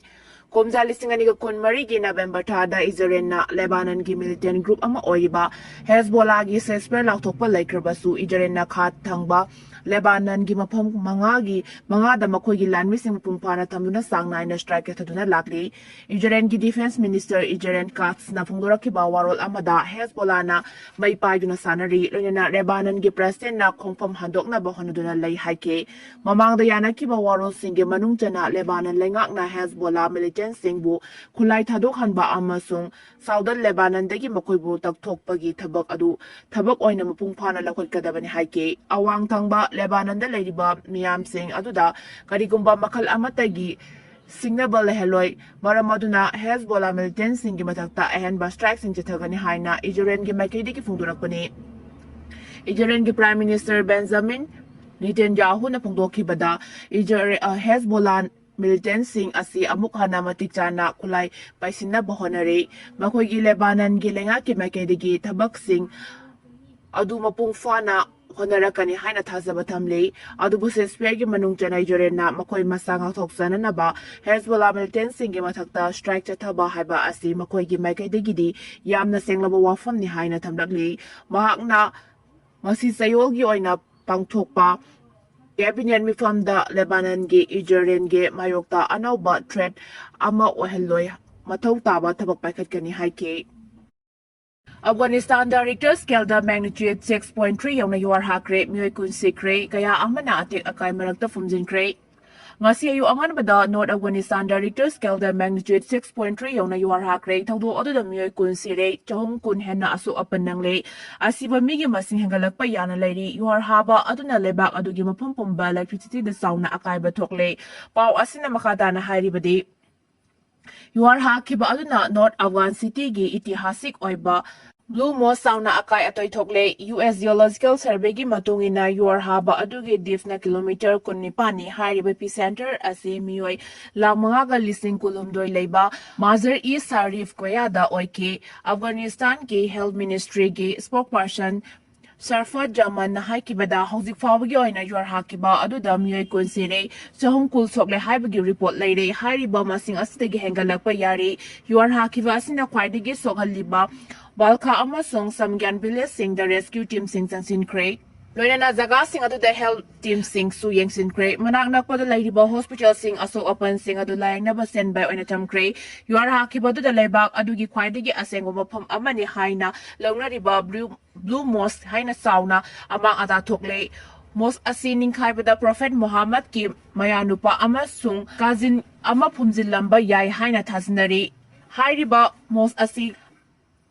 ꯀꯨꯝꯖꯥ ꯂꯤꯁꯤꯡ ꯑꯅꯤꯒ ꯀꯨꯟꯃꯔꯤꯒꯤ ꯅꯕꯦꯝꯕꯔ ꯊꯥꯗ ꯏꯖꯔꯦꯜꯅ ꯂꯦꯕꯥꯅꯟꯒꯤ ꯃꯤꯂꯤꯇꯦꯟ ꯒ꯭ꯔꯨꯞ ꯑꯃ ꯑꯣꯏꯔꯤꯕ ꯍꯦꯖꯕꯣꯂꯥꯒꯤ ꯁꯦꯁꯄꯦꯔ ꯂꯥꯎꯊꯣꯛꯄ ꯂꯩꯈ꯭ꯔꯕꯁꯨ, ꯏꯖꯔꯦꯜꯅ ꯈꯥ ꯊꯪꯕ ꯂꯦꯕꯥꯅꯟꯒꯤ ꯃꯐꯝ ꯃꯉꯥꯒꯤ ꯃꯉꯥꯗ ꯃꯈꯣꯏꯒꯤ ꯂꯥꯟꯃꯤꯁꯤꯡ ꯃꯄꯨꯡ ꯐꯥꯅ ꯊꯝꯗꯨꯅ ꯆꯥꯡ ꯅꯥꯏꯅ ꯁ꯭ꯇ꯭ꯔꯥꯏꯛ ꯆꯠꯊꯗꯨꯅ ꯂꯥꯛꯂꯤ꯫ ꯏꯖꯔꯦꯜꯒꯤ ꯗꯤꯐꯦꯟꯁ ꯃꯤꯅꯤꯁꯇꯔ ꯏꯖꯔꯦꯜ ꯀꯥꯠꯁꯅ ꯐꯣꯡꯗꯣꯔꯛꯈꯤꯕ ꯋꯥꯔꯣꯜ ꯑꯃꯗ, ꯍꯦꯖꯕꯣꯂꯥꯅ ꯃꯩ ꯄꯥꯏꯗꯨꯅ ꯁꯥꯟꯅꯔꯤ, ꯂꯣꯏꯅꯅ ꯂꯦꯕꯥꯅꯟꯒꯤ ꯄ꯭ꯔꯦꯁꯤꯗꯦꯟꯠꯅ ꯈꯣꯡꯐꯝ ꯍꯟꯗꯣꯛꯅꯕ ꯍꯣꯠꯅꯗꯨꯅ ꯂꯩ ꯍꯥꯏꯈꯤ꯫ ꯃꯃꯥꯡꯗ ꯌꯥꯅꯈꯤꯕ ꯋꯥꯔꯣꯜꯁꯤꯡꯒꯤ ꯃꯅꯨꯡ ꯆꯟꯅ ꯂꯦꯕꯥꯅꯟ ꯂꯩꯉꯥꯛꯅ ꯍꯦꯖꯕꯣꯂꯥ ꯃꯤꯂꯤꯇꯦꯟꯠꯁꯤꯡꯕꯨ ꯈꯨꯠꯂꯥꯏ ꯊꯥꯗꯣꯛꯍꯟꯕ ꯑꯃꯁꯨꯡ ꯁꯥꯎꯗꯔꯟ ꯂꯦꯕꯥꯅꯟꯗꯒꯤ ꯃꯈꯣꯏꯕꯨ ꯇꯛꯊꯣꯛꯄꯒꯤ ꯊꯕꯛ ꯑꯗꯨ ꯊꯕꯛ ꯑꯣꯏꯅ ꯃꯄꯨꯡ ꯐꯥꯅ ꯂꯧꯈꯠꯀꯗꯕꯅꯤ ꯍꯥꯏꯈꯤ꯫ ꯑꯋꯥꯡ ꯊꯪꯕ ꯂꯦꯕꯥꯅꯟꯗ ꯂꯩꯔꯤꯕ ꯃꯤꯌꯥꯝꯁꯤꯡ ꯑꯗꯨꯗ ꯀꯔꯤꯒꯨꯝꯕ ꯃꯈꯜ ꯑꯃꯠꯇꯒꯤ ꯁꯤꯡꯅꯕ ꯂꯩꯍꯜꯂꯣꯏ, ꯃꯔꯝ ꯑꯗꯨꯅ ꯍꯦꯖꯕꯣꯂꯥ ꯃꯤꯂꯤꯇꯦꯟꯠꯁꯤꯡꯒꯤ ꯃꯊꯛꯇ ꯑꯍꯦꯟꯕ ꯁ꯭ꯇ꯭ꯔꯥꯏꯛꯁꯤꯡ ꯆꯠꯊꯒꯅꯤ ꯍꯥꯏꯅ ꯏꯖꯔꯦꯜꯒꯤ ꯃꯥꯏꯀꯩꯗꯒꯤ ꯐꯣꯡꯗꯣꯔꯛꯄꯅꯤ꯫ ꯏꯖꯔꯦꯜꯒꯤ ꯄ꯭ꯔꯥꯏꯝ ꯃꯤꯅꯤꯁꯇꯔ ꯕꯦꯟꯖꯥꯃꯤꯟ ꯅꯦꯇꯟꯌꯥꯍꯨꯅ ꯐꯣꯡꯗꯣꯛꯈꯤꯕꯗ, ꯏꯖꯔꯦ-, ꯑ, ꯍꯦꯖꯕꯣꯂꯥ ꯃꯤꯂꯤꯇꯦꯟꯠꯁꯤꯡ ꯑꯁꯤ ꯑꯃꯨꯛ ꯍꯟꯅ ꯃꯇꯤꯛ ꯆꯥꯅ ꯈꯨꯠꯂꯥꯏ ꯄꯥꯏꯁꯤꯟꯅꯕ ꯍꯣꯠꯅꯔꯤ꯫ ꯃꯈꯣꯏꯒꯤ ꯂꯦꯕꯥꯅꯟꯒꯤ ꯂꯩꯉꯥꯛꯀꯤ ꯃꯥꯏꯀꯩꯗꯒꯤ ꯊꯕꯛꯁꯤꯡ ꯑꯗꯨ ꯃꯄꯨꯡ ꯐꯥꯅ ꯍꯣꯠꯅꯔꯛꯀꯅꯤ ꯍꯥꯏꯅ ꯊꯥꯖꯕ ꯊꯝꯂꯤ꯫ ꯑꯗꯨꯕꯨ ꯁꯦꯁꯄꯤꯌꯔꯒꯤ ꯃꯅꯨꯡ ꯆꯟꯅ ꯏꯖꯔꯦꯜꯅ ꯃꯈꯣꯏ ꯃꯁꯥ ꯉꯥꯛꯊꯣꯛꯆꯅꯅꯕ ꯍꯦꯖꯕꯣꯂꯥ ꯃꯤꯂꯤꯇꯦꯟꯠꯁꯤꯡꯒꯤ ꯃꯊꯛꯇ ꯁ꯭ꯇ꯭ꯔꯥꯏꯛ ꯆꯠꯊꯕ ꯍꯥꯏꯕ ꯑꯁꯤ ꯃꯈꯣꯏꯒꯤ ꯃꯥꯏꯀꯩꯗꯒꯤꯗꯤ ꯌꯥꯝꯅ ꯁꯦꯡꯂꯕ ꯋꯥꯐꯝꯅꯤ ꯍꯥꯏꯅ ꯊꯝꯂꯛꯂꯤ꯫ ꯃꯍꯥꯛꯅ ꯃꯁꯤ ꯆꯌꯣꯜꯒꯤ ꯑꯣꯏꯅ ꯄꯥꯡꯊꯣꯛꯄ ꯀꯦꯕꯤꯅꯦꯠ ꯃꯤꯐꯝꯗ ꯂꯦꯕꯥꯅꯟꯒꯤ ꯏꯖꯔꯦꯜꯒꯤ ꯃꯥꯌꯣꯛꯇ ꯑꯅꯧꯕ ꯊ꯭ꯔꯦꯠ ꯑꯃ ꯑꯣꯏꯍꯜꯂꯣꯏ, ꯃꯊꯧ ꯇꯥꯕ ꯊꯕꯛ ꯄꯥꯏꯈꯠꯀꯅꯤ ꯍꯥꯏꯈꯤ꯫ ꯑꯐꯒꯥꯅꯤꯁꯇꯥꯟꯗ ꯔꯤꯛꯇꯔ ꯁ꯭ꯀꯦꯜꯗ ꯃꯦꯒꯅꯤꯆ꯭ꯌꯨꯗ ꯁꯤꯛꯁ ꯄꯣꯏꯟꯠ ꯊ꯭ꯔꯤ ꯌꯧꯅ ꯌꯨꯍꯥꯔ ꯍꯥꯈ꯭ꯔꯦ, ꯃꯤꯑꯣꯏ ꯀꯨꯟ ꯁꯤꯈ꯭ꯔꯦ, ꯀꯌꯥ ꯑꯃꯅ ꯑꯇꯦꯛ ꯑꯀꯥꯏ ꯃꯔꯛꯇ ꯐꯨꯝꯖꯤꯟꯈ꯭ꯔꯦ꯫ ꯉꯁꯤ ꯑꯌꯨꯛ ꯑꯉꯟꯕꯗ ꯅꯣꯔꯠ ꯑꯐꯒꯥꯅꯤꯁꯇꯥꯟꯗ ꯔꯤꯛꯇꯔ ꯁ꯭ꯀꯦꯜꯗ ꯃꯦꯒꯅꯤꯆ꯭ꯌꯨꯗ ꯁꯤꯛꯁ ꯄꯣꯏꯟꯠ ꯊ꯭ꯔꯤ ꯌꯧꯅ ꯌꯨꯍꯥꯔ ꯍꯥꯈ꯭ꯔꯦ꯫ ꯊꯧꯗꯣꯛ ꯑꯗꯨꯗ ꯃꯤꯑꯣꯏ ꯀꯨꯟ ꯁꯤꯔꯦ, ꯆꯍꯨꯝ ꯀꯨꯟ ꯍꯦꯟꯅ ꯑꯁꯣꯛ ꯑꯄꯟ ꯅꯪꯂꯦ꯫ ꯑꯁꯤꯕ ꯃꯤꯒꯤ ꯃꯁꯤꯡ ꯍꯦꯟꯒꯠꯂꯛꯄ ꯌꯥꯅ ꯂꯩꯔꯤ꯫ ꯌꯨꯍꯥꯔ ꯍꯥꯕ ꯑꯗꯨꯅ ꯂꯩꯕꯥꯛ ꯑꯗꯨꯒꯤ ꯃꯐꯝ ꯄꯨꯝꯕ ꯏꯂꯦꯛꯇ꯭ꯔꯤꯁꯤꯇꯤꯗ ꯆꯥꯎꯅ ꯑꯀꯥꯏꯕ ꯊꯣꯛꯂꯦ꯫ ꯄꯥꯎ ꯑꯁꯤꯅ ꯃꯈꯥ ꯇꯥꯅ ꯍꯥꯏꯔꯤꯕꯗꯤ, ꯌꯨꯍꯥꯔ ꯍꯥꯈꯤꯕ ꯑꯗꯨꯅ ꯅꯣꯔꯠ ꯑꯐꯒꯥꯟ ꯁꯤꯇꯤꯒꯤ ꯏꯇꯤꯍꯥꯁꯤꯛ ꯑꯣꯏꯕ ꯕ꯭ꯂꯨ ꯃꯣꯁ ꯆꯥꯎꯅ ꯑꯀꯥꯏ ꯑꯇꯣꯏ ꯊꯣꯛꯂꯦ꯫ ꯌꯨ ꯑꯦꯁ ꯖꯤꯑꯣꯂꯣꯖꯤꯀꯦꯜ ꯁꯔꯚꯦꯒꯤ ꯃꯇꯨꯡ ꯏꯟꯅ, ꯌꯨꯍꯥꯔ ꯍꯥꯕ ꯑꯗꯨꯒꯤ ꯗꯤꯞꯅ ꯀꯤꯂꯣꯃꯤꯇꯔ ꯀꯨꯟꯅꯤꯄꯥꯟꯅꯤ꯫ ꯍꯥꯏꯔꯤꯕ ꯏꯄꯤ ꯁꯦꯟꯇꯔ ꯑꯁꯤ ꯃꯤꯑꯣꯏ ꯂꯥꯈ ꯃꯉꯥꯒ ꯂꯤꯁꯤꯡ ꯀꯨꯟꯍꯨꯝꯗꯣꯏ ꯂꯩꯕ ꯃꯥꯖꯔ ꯏ ꯁꯥꯔꯤꯐ ꯀꯣꯌꯥꯗ ꯑꯣꯏꯈꯤ꯫ ꯑꯐꯒꯥꯅꯤꯁꯇꯥꯟꯒꯤ ꯍꯦꯜꯊ ꯃꯤꯅꯤꯁꯇ꯭ꯔꯤꯒꯤ ꯁ꯭ꯄꯣꯛꯄꯔꯁꯟ ꯁꯔꯐꯠ ꯖꯃꯟꯅ ꯍꯥꯏꯈꯤꯕꯗ, ꯍꯧꯖꯤꯛ ꯐꯥꯎꯕꯒꯤ ꯑꯣꯏꯅ ꯌꯨꯍꯥꯔ ꯍꯥꯈꯤꯕ ꯑꯗꯨꯗ ꯃꯤꯑꯣꯏ ꯀꯨꯟ ꯁꯤꯔꯦ, ꯆꯍꯨꯝ ꯀꯨꯟ ꯁꯣꯛꯂꯦ ꯍꯥꯏꯕꯒꯤ ꯔꯤꯄꯣꯔꯠ ꯂꯩꯔꯦ꯫ ꯍꯥꯏꯔꯤꯕ ꯃꯁꯤꯡ ꯑꯁꯤꯗꯒꯤ ꯍꯦꯟꯒꯠꯂꯛꯄ ꯌꯥꯔꯤ꯫ ꯌꯨꯍꯥꯔ ꯍꯥꯈꯤꯕ ꯑꯁꯤꯅ ꯈ꯭ꯋꯥꯏꯗꯒꯤ ꯁꯣꯛꯍꯜꯂꯤꯕ ꯕꯥꯜꯈꯥ ꯑꯃꯁꯨꯡ ꯁꯝꯒ꯭ꯌꯥꯟ ꯚꯤꯂꯦꯖꯁꯤꯡꯗ ꯔꯦꯁꯀ꯭ꯌꯨ ꯇꯤꯝꯁꯤꯡ ꯆꯪꯁꯤꯟꯈ꯭ꯔꯦ꯫ ꯂꯣꯏꯅꯅ ꯖꯒꯥꯁꯤꯡ ꯑꯗꯨꯗ ꯍꯦꯜꯊ ꯇꯤꯝꯁꯤꯡꯁꯨ ꯌꯦꯡꯁꯤꯟꯈ꯭ꯔꯦ꯫ ꯃꯅꯥꯛ ꯅꯛꯄꯗ ꯂꯩꯔꯤꯕ ꯍꯣꯁꯄꯤꯇꯥꯜꯁꯤꯡ ꯑꯁꯣꯛ ꯑꯄꯟꯁꯤꯡ ꯑꯗꯨ ꯂꯥꯌꯦꯡꯅꯕ ꯁ꯭ꯇꯦꯟꯕꯥꯏ ꯑꯣꯏꯅ ꯊꯝꯈ꯭ꯔꯦ꯫ ꯌꯨꯍꯥꯔ ꯍꯥꯈꯤꯕ ꯑꯗꯨꯗ ꯂꯩꯕꯥꯛ ꯑꯗꯨꯒꯤ ꯈ꯭ꯋꯥꯏꯗꯒꯤ ꯑꯁꯦꯡꯕ ꯃꯐꯝ ꯑꯃꯅꯤ ꯍꯥꯏꯅ ꯂꯧꯅꯔꯤꯕ ꯕ꯭ꯂꯨ ꯕ꯭ꯂꯨ ꯃꯣꯁ ꯍꯥꯏꯅ ꯆꯥꯎꯅ ꯑꯃꯥꯡ ꯑꯇꯥ ꯊꯣꯛꯂꯦ꯫ ꯃꯣꯁ ꯑꯁꯤ ꯅꯤꯡꯈꯥꯏꯕꯗ ꯄ꯭ꯔꯣꯐꯦꯠ ꯃꯨꯍꯝꯃꯗꯀꯤ ꯃꯌꯥꯅꯨꯄꯥ ꯑꯃꯁꯨꯡ ꯀꯥꯖꯤꯟ ꯑꯃ ꯐꯨꯝꯖꯤꯜꯂꯝꯕ ꯌꯥꯏ ꯍꯥꯏꯅ ꯊꯥꯖꯅꯔꯤ꯫ ꯍꯥꯏꯔꯤꯕ ꯃꯣꯁ ꯑꯁꯤ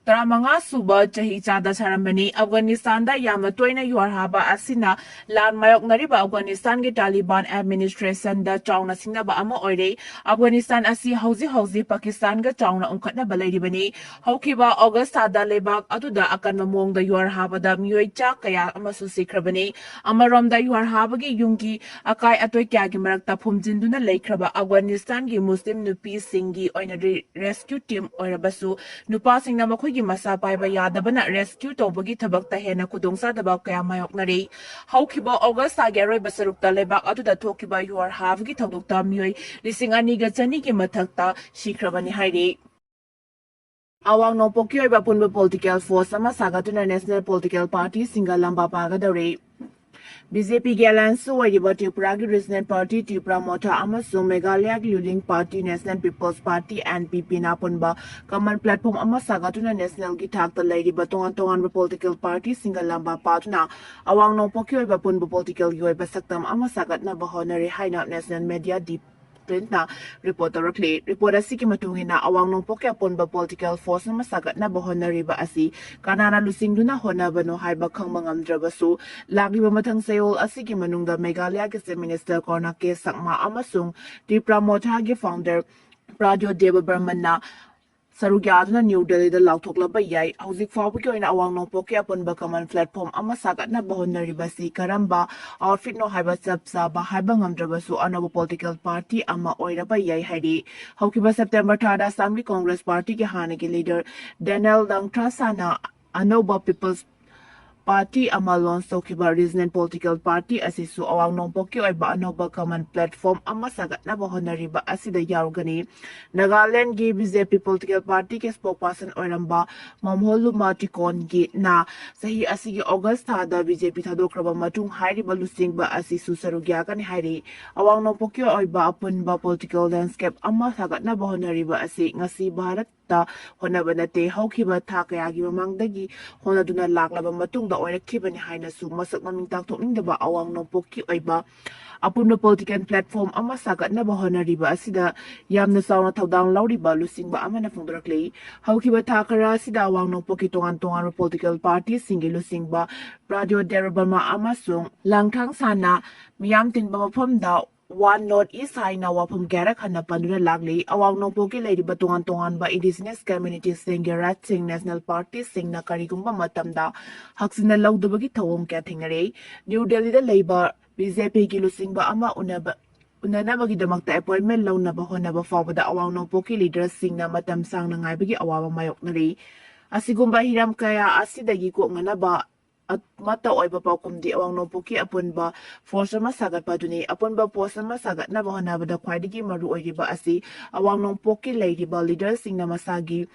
ꯇꯔꯥꯃꯉꯥ ꯁꯨꯕ ꯆꯍꯤ ꯆꯥꯗ ꯁꯥꯔꯝꯕꯅꯤ꯫ ꯑꯐꯒꯥꯅꯤꯁꯇꯥꯟꯗ ꯌꯥꯝꯅ ꯇꯣꯏꯅ ꯌꯨꯍꯥꯔ ꯍꯥꯕ ꯑꯁꯤꯅ ꯂꯥꯟ ꯃꯥꯌꯣꯛꯅꯔꯤꯕ ꯑꯐꯒꯥꯅꯤꯁꯇꯥꯟꯒꯤ ꯇꯥꯂꯤꯕꯥꯟ ꯑꯦꯗꯃꯤꯅꯤꯁꯇ꯭ꯔꯦꯁꯟꯗ ꯆꯥꯎꯅ ꯁꯤꯡꯅꯕ ꯑꯃ ꯑꯣꯏꯔꯦ꯫ ꯑꯐꯒꯥꯅꯤꯁꯇꯥꯟ ꯑꯁꯤ ꯍꯧꯖꯤꯛ ꯍꯧꯖꯤꯛ ꯄꯥꯀꯤꯁꯇꯥꯟꯒ ꯆꯥꯎꯅ ꯎꯪꯈꯠꯅꯕ ꯂꯩꯔꯤꯕꯅꯤ꯫ ꯍꯧꯈꯤꯕ ꯑꯣꯒꯁ꯭ꯠ ꯊꯥꯗ ꯂꯩꯕꯥꯛ ꯑꯗꯨꯗ ꯑꯀꯟꯕ ꯃꯑꯣꯡꯗ ꯌꯨꯍꯥꯔ ꯍꯥꯕꯗ ꯃꯤꯑꯣꯏ ꯆꯥ ꯀꯌꯥ ꯑꯃꯁꯨ ꯁꯤꯈ꯭ꯔꯕꯅꯤ꯫ ꯑꯃꯔꯣꯝꯗ, ꯌꯨꯍꯥꯔ ꯍꯥꯕꯒꯤ ꯌꯨꯝꯒꯤ ꯑꯀꯥꯏ ꯑꯇꯣꯏ ꯀꯌꯥꯒꯤ ꯃꯔꯛꯇ ꯐꯨꯝꯖꯤꯟꯗꯨꯅ ꯂꯩꯈ꯭ꯔꯕ ꯑꯐꯒꯥꯅꯤꯁꯇꯥꯟꯒꯤ ꯃꯨꯁꯂꯤꯝ ꯅꯨꯄꯤꯁꯤꯡꯒꯤ ꯑꯣꯏꯅ ꯔꯤ-, ꯔꯦꯁꯀ꯭ꯌꯨ ꯇꯤꯝ ꯑꯣꯏꯔꯕꯁꯨ, ꯅꯨꯄꯥꯁꯤꯡꯅ ꯃꯈꯣꯏꯒꯤ ꯃꯁꯥ ꯄꯥꯏꯕ ꯌꯥꯗꯕꯅ ꯔꯦꯁꯀ꯭ꯌꯨ ꯇꯧꯕꯒꯤ ꯊꯕꯛꯇ ꯍꯦꯟꯅ ꯈꯨꯗꯣꯡꯆꯥꯗꯕ ꯀꯌꯥ ꯃꯥꯌꯣꯛꯅꯔꯤ꯫ ꯍꯧꯈꯤꯕ ꯑꯣꯒꯁ꯭ꯠ ꯊꯥꯒꯤ ꯑꯔꯣꯏꯕ ꯁꯔꯨꯛꯇ ꯂꯩꯕꯥꯛ ꯑꯗꯨꯗ ꯊꯣꯛꯈꯤꯕ ꯌꯨꯍꯥꯔ ꯍꯥꯕꯒꯤ ꯊꯧꯗꯣꯛꯇ ꯃꯤꯑꯣꯏ ꯂꯤꯁꯤꯡ ꯑꯅꯤꯒ ꯆꯅꯤꯒꯤ ꯃꯊꯛꯇ ꯁꯤꯈ꯭ꯔꯕꯅꯤ ꯍꯥꯏꯔꯤ꯫ ꯑꯋꯥꯡ ꯅꯣꯡꯄꯣꯛꯀꯤ ꯑꯣꯏꯕ ꯑꯄꯨꯟꯕ ꯄꯣꯂꯤꯇꯤꯀꯦꯜ ꯐꯣꯔꯁ ꯑꯃ ꯁꯥꯒꯠꯇꯨꯅ ꯅꯦꯁꯅꯦꯜ ꯄꯣꯂꯤꯇꯤꯀꯦꯜ ꯄꯥꯔꯇꯤꯁꯤꯡꯒ ꯂꯝꯕꯥ ꯄꯥꯒꯗꯧꯔꯦ꯫ ꯕꯤ ꯖꯦ ꯄꯤꯒꯤ ꯑꯦꯂꯥꯌꯟꯁꯁꯨ ꯑꯣꯏꯔꯤꯕ ꯇ꯭ꯔꯤꯄꯨꯔꯥꯒꯤ ꯔꯤꯖꯅꯦꯜ ꯄꯥꯔꯇꯤ ꯇ꯭ꯔꯤꯄꯨꯔꯥ ꯃꯣꯊꯥ ꯑꯃꯁꯨꯡ ꯃꯦꯘꯥꯂꯌꯥꯒꯤ ruling party national people's party, N P ꯄꯤꯅ ꯑꯄꯨꯟꯕ ꯀꯃꯟ ꯄ꯭ꯂꯦꯠꯐꯣꯝ ꯑꯃ ꯁꯥꯒꯠꯇꯨꯅ ꯅꯦꯁꯅꯦꯜꯒꯤ ꯊꯥꯛꯇ ꯂꯩꯔꯤꯕ ꯇꯣꯉꯥꯟ ꯇꯣꯉꯥꯟꯕ ꯄꯣꯂꯤꯇꯤꯀꯦꯜ ꯄꯥꯔꯇꯤꯁꯤꯡꯒ ꯂꯝꯕꯥ ꯄꯥꯗꯨꯅ ꯑꯋꯥꯡ ꯅꯣꯡꯄꯣꯛꯀꯤ ꯑꯣꯏꯕ ꯑꯄꯨꯟꯕ ꯄꯣꯂꯤꯇꯤꯀꯦꯜꯒꯤ ꯑꯣꯏꯕ ꯁꯛꯇꯝ ꯑꯃ ꯁꯥꯒꯠꯅꯕ ꯍꯣꯠꯅꯔꯤ ꯍꯥꯏꯅ ꯅꯦꯁꯅꯦꯜ ꯃꯦꯗꯤꯌꯥ ꯗꯤ ꯄ꯭ꯔꯤꯟꯠꯅ ꯔꯤꯄꯣꯔꯠ ꯇꯧꯔꯛꯂꯤ꯫ ꯔꯤꯄꯣꯔꯠ ꯑꯁꯤꯒꯤ ꯃꯇꯨꯡ ꯏꯟꯅ, ꯑꯋꯥꯡ ꯅꯣꯡꯄꯣꯛꯀꯤ ꯑꯄꯨꯟꯕ ꯄꯣꯂꯤꯇꯤꯀꯦꯜ ꯐꯣꯔꯁ ꯑꯃ ꯁꯥꯒꯠꯅꯕ ꯍꯣꯠꯅꯔꯤꯕ ꯑꯁꯤ ꯀꯅꯥꯅ ꯂꯨꯆꯤꯡꯗꯨꯅ ꯍꯣꯠꯅꯕꯅꯣ ꯍꯥꯏꯕ ꯈꯪꯕ ꯉꯝꯗ꯭ꯔꯕꯁꯨ, ꯂꯥꯛꯂꯤꯕ ꯃꯊꯪ ꯆꯌꯣꯜ ꯑꯁꯤꯒꯤ ꯃꯅꯨꯡꯗ ꯃꯦꯘꯥꯂꯌꯥꯒꯤ ꯆꯤꯐ ꯃꯤꯅꯤꯁꯇꯔ ꯀꯣꯔꯅꯥ ꯀꯦ ꯁꯪꯃꯥ ꯑꯃꯁꯨꯡ ꯇ꯭ꯔꯤꯄꯨꯔꯥ ꯃꯣꯊꯥꯒꯤ ꯐꯥꯎꯟꯗꯔ ꯄ꯭ꯔꯥꯗ꯭ꯌꯣꯠ ꯗꯦꯕꯕꯔꯃꯟꯅ ꯁꯔꯨꯛ ꯌꯥꯗꯨꯅ ꯅ꯭ꯌꯨ ꯗꯦꯜꯂꯤꯗ ꯂꯥꯎꯊꯣꯛꯂꯕ ꯌꯥꯏ꯫ ꯍꯧꯖꯤꯛ ꯐꯥꯎꯕꯒꯤ ꯑꯣꯏꯅ ꯑꯋꯥꯡ ꯅꯣꯡꯄꯣꯛꯀꯤ ꯑꯄꯨꯟꯕ ꯀꯃꯟ ꯄ꯭ꯂꯦꯠꯐꯣꯝ ꯑꯃ ꯁꯥꯒꯠꯅꯕ ꯍꯣꯠꯅꯔꯤꯕꯁꯤ ꯀꯔꯝꯕ ꯑꯥꯎꯠꯐꯤꯠꯅꯣ ꯍꯥꯏꯕ ꯆꯞ ꯆꯥꯕ ꯍꯥꯏꯕ ꯉꯝꯗ꯭ꯔꯕꯁꯨ, ꯑꯅꯧꯕ ꯄꯣꯂꯤꯇꯤꯀꯦꯜ ꯄꯥꯔꯇꯤ ꯑꯃ ꯑꯣꯏꯔꯕ ꯌꯥꯏ ꯍꯥꯏꯔꯤ꯫ ꯍꯧꯈꯤꯕ ꯁꯦꯞꯇꯦꯝꯕꯔ ꯊꯥꯗ ꯑꯁꯥꯝꯒꯤ ꯀꯣꯡꯒ꯭ꯔꯦꯁ ꯄꯥꯔꯇꯤꯒꯤ ꯍꯥꯟꯅꯒꯤ ꯂꯤꯗꯔ ꯗꯦꯅꯦꯜ ꯗꯪꯊ꯭ꯔꯥꯁꯥꯅ ꯑꯅꯧꯕ ꯄꯤꯄꯜꯁ ꯄꯥꯔꯇꯤ ꯑꯃ ꯂꯣꯟꯆ ꯇꯧꯈꯤꯕ ꯔꯤꯖꯅꯦꯜ ꯄꯣꯂꯤꯇꯤꯀꯦꯜ ꯄꯥꯔꯇꯤ ꯑꯁꯤꯁꯨ ꯑꯋꯥꯡ ꯅꯣꯡꯄꯣꯛꯀꯤ ꯑꯣꯏꯕ ꯑꯅꯧꯕ ꯀꯃꯟ ꯄ꯭ꯂꯦꯠꯐꯣꯔꯝ ꯑꯃ ꯁꯥꯒꯠꯅꯕ ꯍꯣꯠꯅꯔꯤꯕ ꯑꯁꯤꯗ ꯌꯥꯎꯒꯅꯤ꯫ ꯅꯥꯒꯥꯂꯦꯟꯗꯒꯤ ꯕꯤ ꯖꯦ ꯄꯤ ꯄꯣꯂꯤꯇꯤꯀꯦꯜ ꯄꯥꯔꯇꯤꯒꯤ ꯁ꯭ꯄꯣꯛꯄꯔꯁꯟ ꯑꯣꯏꯔꯝꯕ ꯃꯝꯍꯣꯂꯨꯃꯥ ꯇꯤꯀꯣꯟꯒꯤꯅ ꯆꯍꯤ ꯑꯁꯤꯒꯤ ꯑꯣꯒꯁ ꯊꯥꯗ ꯕꯤ ꯖꯦ ꯄꯤ ꯊꯥꯗꯣꯛꯈ꯭ꯔꯕ ꯃꯇꯨꯡ ꯍꯥꯏꯔꯤꯕ ꯂꯨꯆꯤꯡꯕ ꯑꯁꯤꯁꯨ ꯁꯔꯨꯛ ꯌꯥꯒꯅꯤ ꯍꯥꯏꯔꯤ꯫ ꯑꯋꯥꯡ ꯅꯣꯡꯄꯣꯛꯀꯤ ꯑꯣꯏꯕ ꯑꯄꯨꯟꯕ ꯄꯣꯂꯤꯇꯤꯀꯦꯜ ꯂꯦꯟꯁꯀꯦꯞ ꯑꯃ ꯁꯥꯒꯠꯅꯕ ꯍꯣꯠꯅꯔꯤꯕ ꯑꯁꯤ ꯉꯁꯤ ꯚꯥꯔꯠ ꯇ ꯍꯣꯠꯅꯕ ꯅꯠꯇꯦ꯫ ꯍꯧꯈꯤꯕ ꯊꯥ ꯀꯌꯥꯒꯤ ꯃꯃꯥꯡꯗꯒꯤ ꯍꯣꯠꯅꯗꯨꯅ ꯂꯥꯛꯂꯕ ꯃꯇꯨꯡꯗ ꯑꯣꯏꯔꯛꯈꯤꯕꯅꯤ ꯍꯥꯏꯅꯁꯨ ꯃꯁꯛ ꯃꯃꯤꯡ ꯇꯥꯛꯊꯣꯛꯅꯤꯡꯗꯕ ꯑꯋꯥꯡ ꯅꯣꯡꯄꯣꯛꯀꯤ ꯑꯣꯏꯕ ꯑꯄꯨꯟꯕ ꯄꯣꯂꯤꯇꯤꯀꯦꯜ ꯄ꯭ꯂꯦꯠꯐꯣꯔꯝ ꯑꯃ ꯁꯥꯒꯠꯅꯕ ꯍꯣꯠꯅꯔꯤꯕ ꯑꯁꯤꯗ ꯌꯥꯝꯅ ꯆꯥꯎꯅ ꯊꯧꯗꯥꯡ ꯂꯧꯔꯤꯕ ꯂꯨꯆꯤꯡꯕ ꯑꯃꯅ ꯐꯣꯡꯗꯣꯔꯛꯂꯤ꯫ ꯍꯧꯈꯤꯕ ꯊꯥ ꯈꯔ ꯑꯁꯤꯗ ꯑꯋꯥꯡ ꯅꯣꯡꯄꯣꯛꯀꯤ ꯇꯣꯉꯥꯟ ꯇꯣꯉꯥꯟꯕ ꯄꯣꯂꯤꯇꯤꯀꯦꯜ ꯄꯥꯔꯇꯤꯁꯤꯡꯒꯤ ꯂꯨꯆꯤꯡꯕ ꯄ꯭ꯔꯥꯗ꯭ꯌꯣꯠ ꯗꯦꯕꯕꯔꯃꯥ ꯑꯃꯁꯨꯡ ꯂꯥꯡꯊꯥꯡ ꯁꯥꯅ ꯃꯤꯌꯥꯝ ꯇꯤꯟꯕ ꯃꯐꯝꯗ ꯋꯥꯟ ꯅꯣꯔꯠ ꯏꯁ ꯍꯥꯏꯅ ꯋꯥꯐꯝ ꯀꯌꯥꯔꯛ ꯍꯟꯅ ꯄꯟꯗꯨꯅ ꯂꯥꯛꯂꯤ꯫ ꯑꯋꯥꯡ ꯅꯣꯡꯄꯣꯛꯀꯤ ꯂꯩꯔꯤꯕ ꯇꯣꯉꯥꯟ ꯇꯣꯉꯥꯟꯕ ꯏꯟꯗꯤꯖꯤꯅꯁ ꯀꯝꯃ꯭ꯌꯨꯅꯤꯇꯤꯁꯤꯡꯒꯤ ꯔꯥꯏꯠꯁꯤꯡ ꯅꯦꯁꯅꯦꯜ ꯄꯥꯔꯇꯤꯁꯤꯡꯅ ꯀꯔꯤꯒꯨꯝꯕ ꯃꯇꯝꯗ ꯍꯛꯆꯤꯟꯅ ꯂꯧꯗꯕꯒꯤ ꯊꯧꯑꯣꯡ ꯀꯌꯥ ꯊꯦꯡꯅꯔꯦ꯫ ꯅ꯭ꯌꯨ ꯗꯦꯜꯂꯤꯗ ꯂꯩꯕ ꯕꯤ ꯖꯦ ꯄꯤꯒꯤ ꯂꯨꯆꯤꯡꯕ ꯑꯃ ꯎꯅꯕ ꯎꯅꯅꯕꯒꯤꯗꯃꯛꯇ ꯑꯦꯄꯣꯏꯟꯃꯦꯟ ꯂꯧꯅꯕ ꯍꯣꯠꯅꯕ ꯐꯥꯎꯕꯗ ꯑꯋꯥꯡ ꯅꯣꯡꯄꯣꯛꯀꯤ ꯂꯤꯗꯔꯁꯤꯡꯅ ꯃꯇꯝ ꯁꯥꯡꯅ ꯉꯥꯏꯕꯒꯤ ꯑꯋꯥꯕ ꯃꯥꯌꯣꯛꯅꯔꯤ꯫ ꯑꯁꯤꯒꯨꯝꯕ ꯍꯤꯔꯝ ꯀꯌꯥ ꯑꯁꯤꯗꯒꯤ ꯀꯣꯛꯅꯅꯕ ꯑꯃꯠꯇ ꯑꯣꯏꯕ ꯄꯥꯎꯈꯨꯝꯗꯤ ꯑꯋꯥꯡ ꯅꯣꯡꯄꯣꯛꯀꯤ ꯑꯄꯨꯟꯕ ꯐꯣꯔꯁ ꯑꯃ ꯁꯥꯒꯠꯄ ꯑꯗꯨꯅꯤ꯫ ꯑꯄꯨꯟꯕ ꯐꯣꯔꯁ ꯑꯃ ꯁꯥꯒꯠꯅꯕ ꯍꯣꯠꯅꯕꯗ ꯈ꯭ꯋꯥꯏꯗꯒꯤ ꯃꯔꯨ ꯑꯣꯏꯔꯤꯕ ꯑꯁꯤ ꯑꯋꯥꯡ ꯅꯣꯡꯄꯣꯛꯀꯤ ꯂꯩꯔꯤꯕ ꯂꯤꯗꯔꯁꯤꯡꯅ ꯃꯁꯥꯒꯤ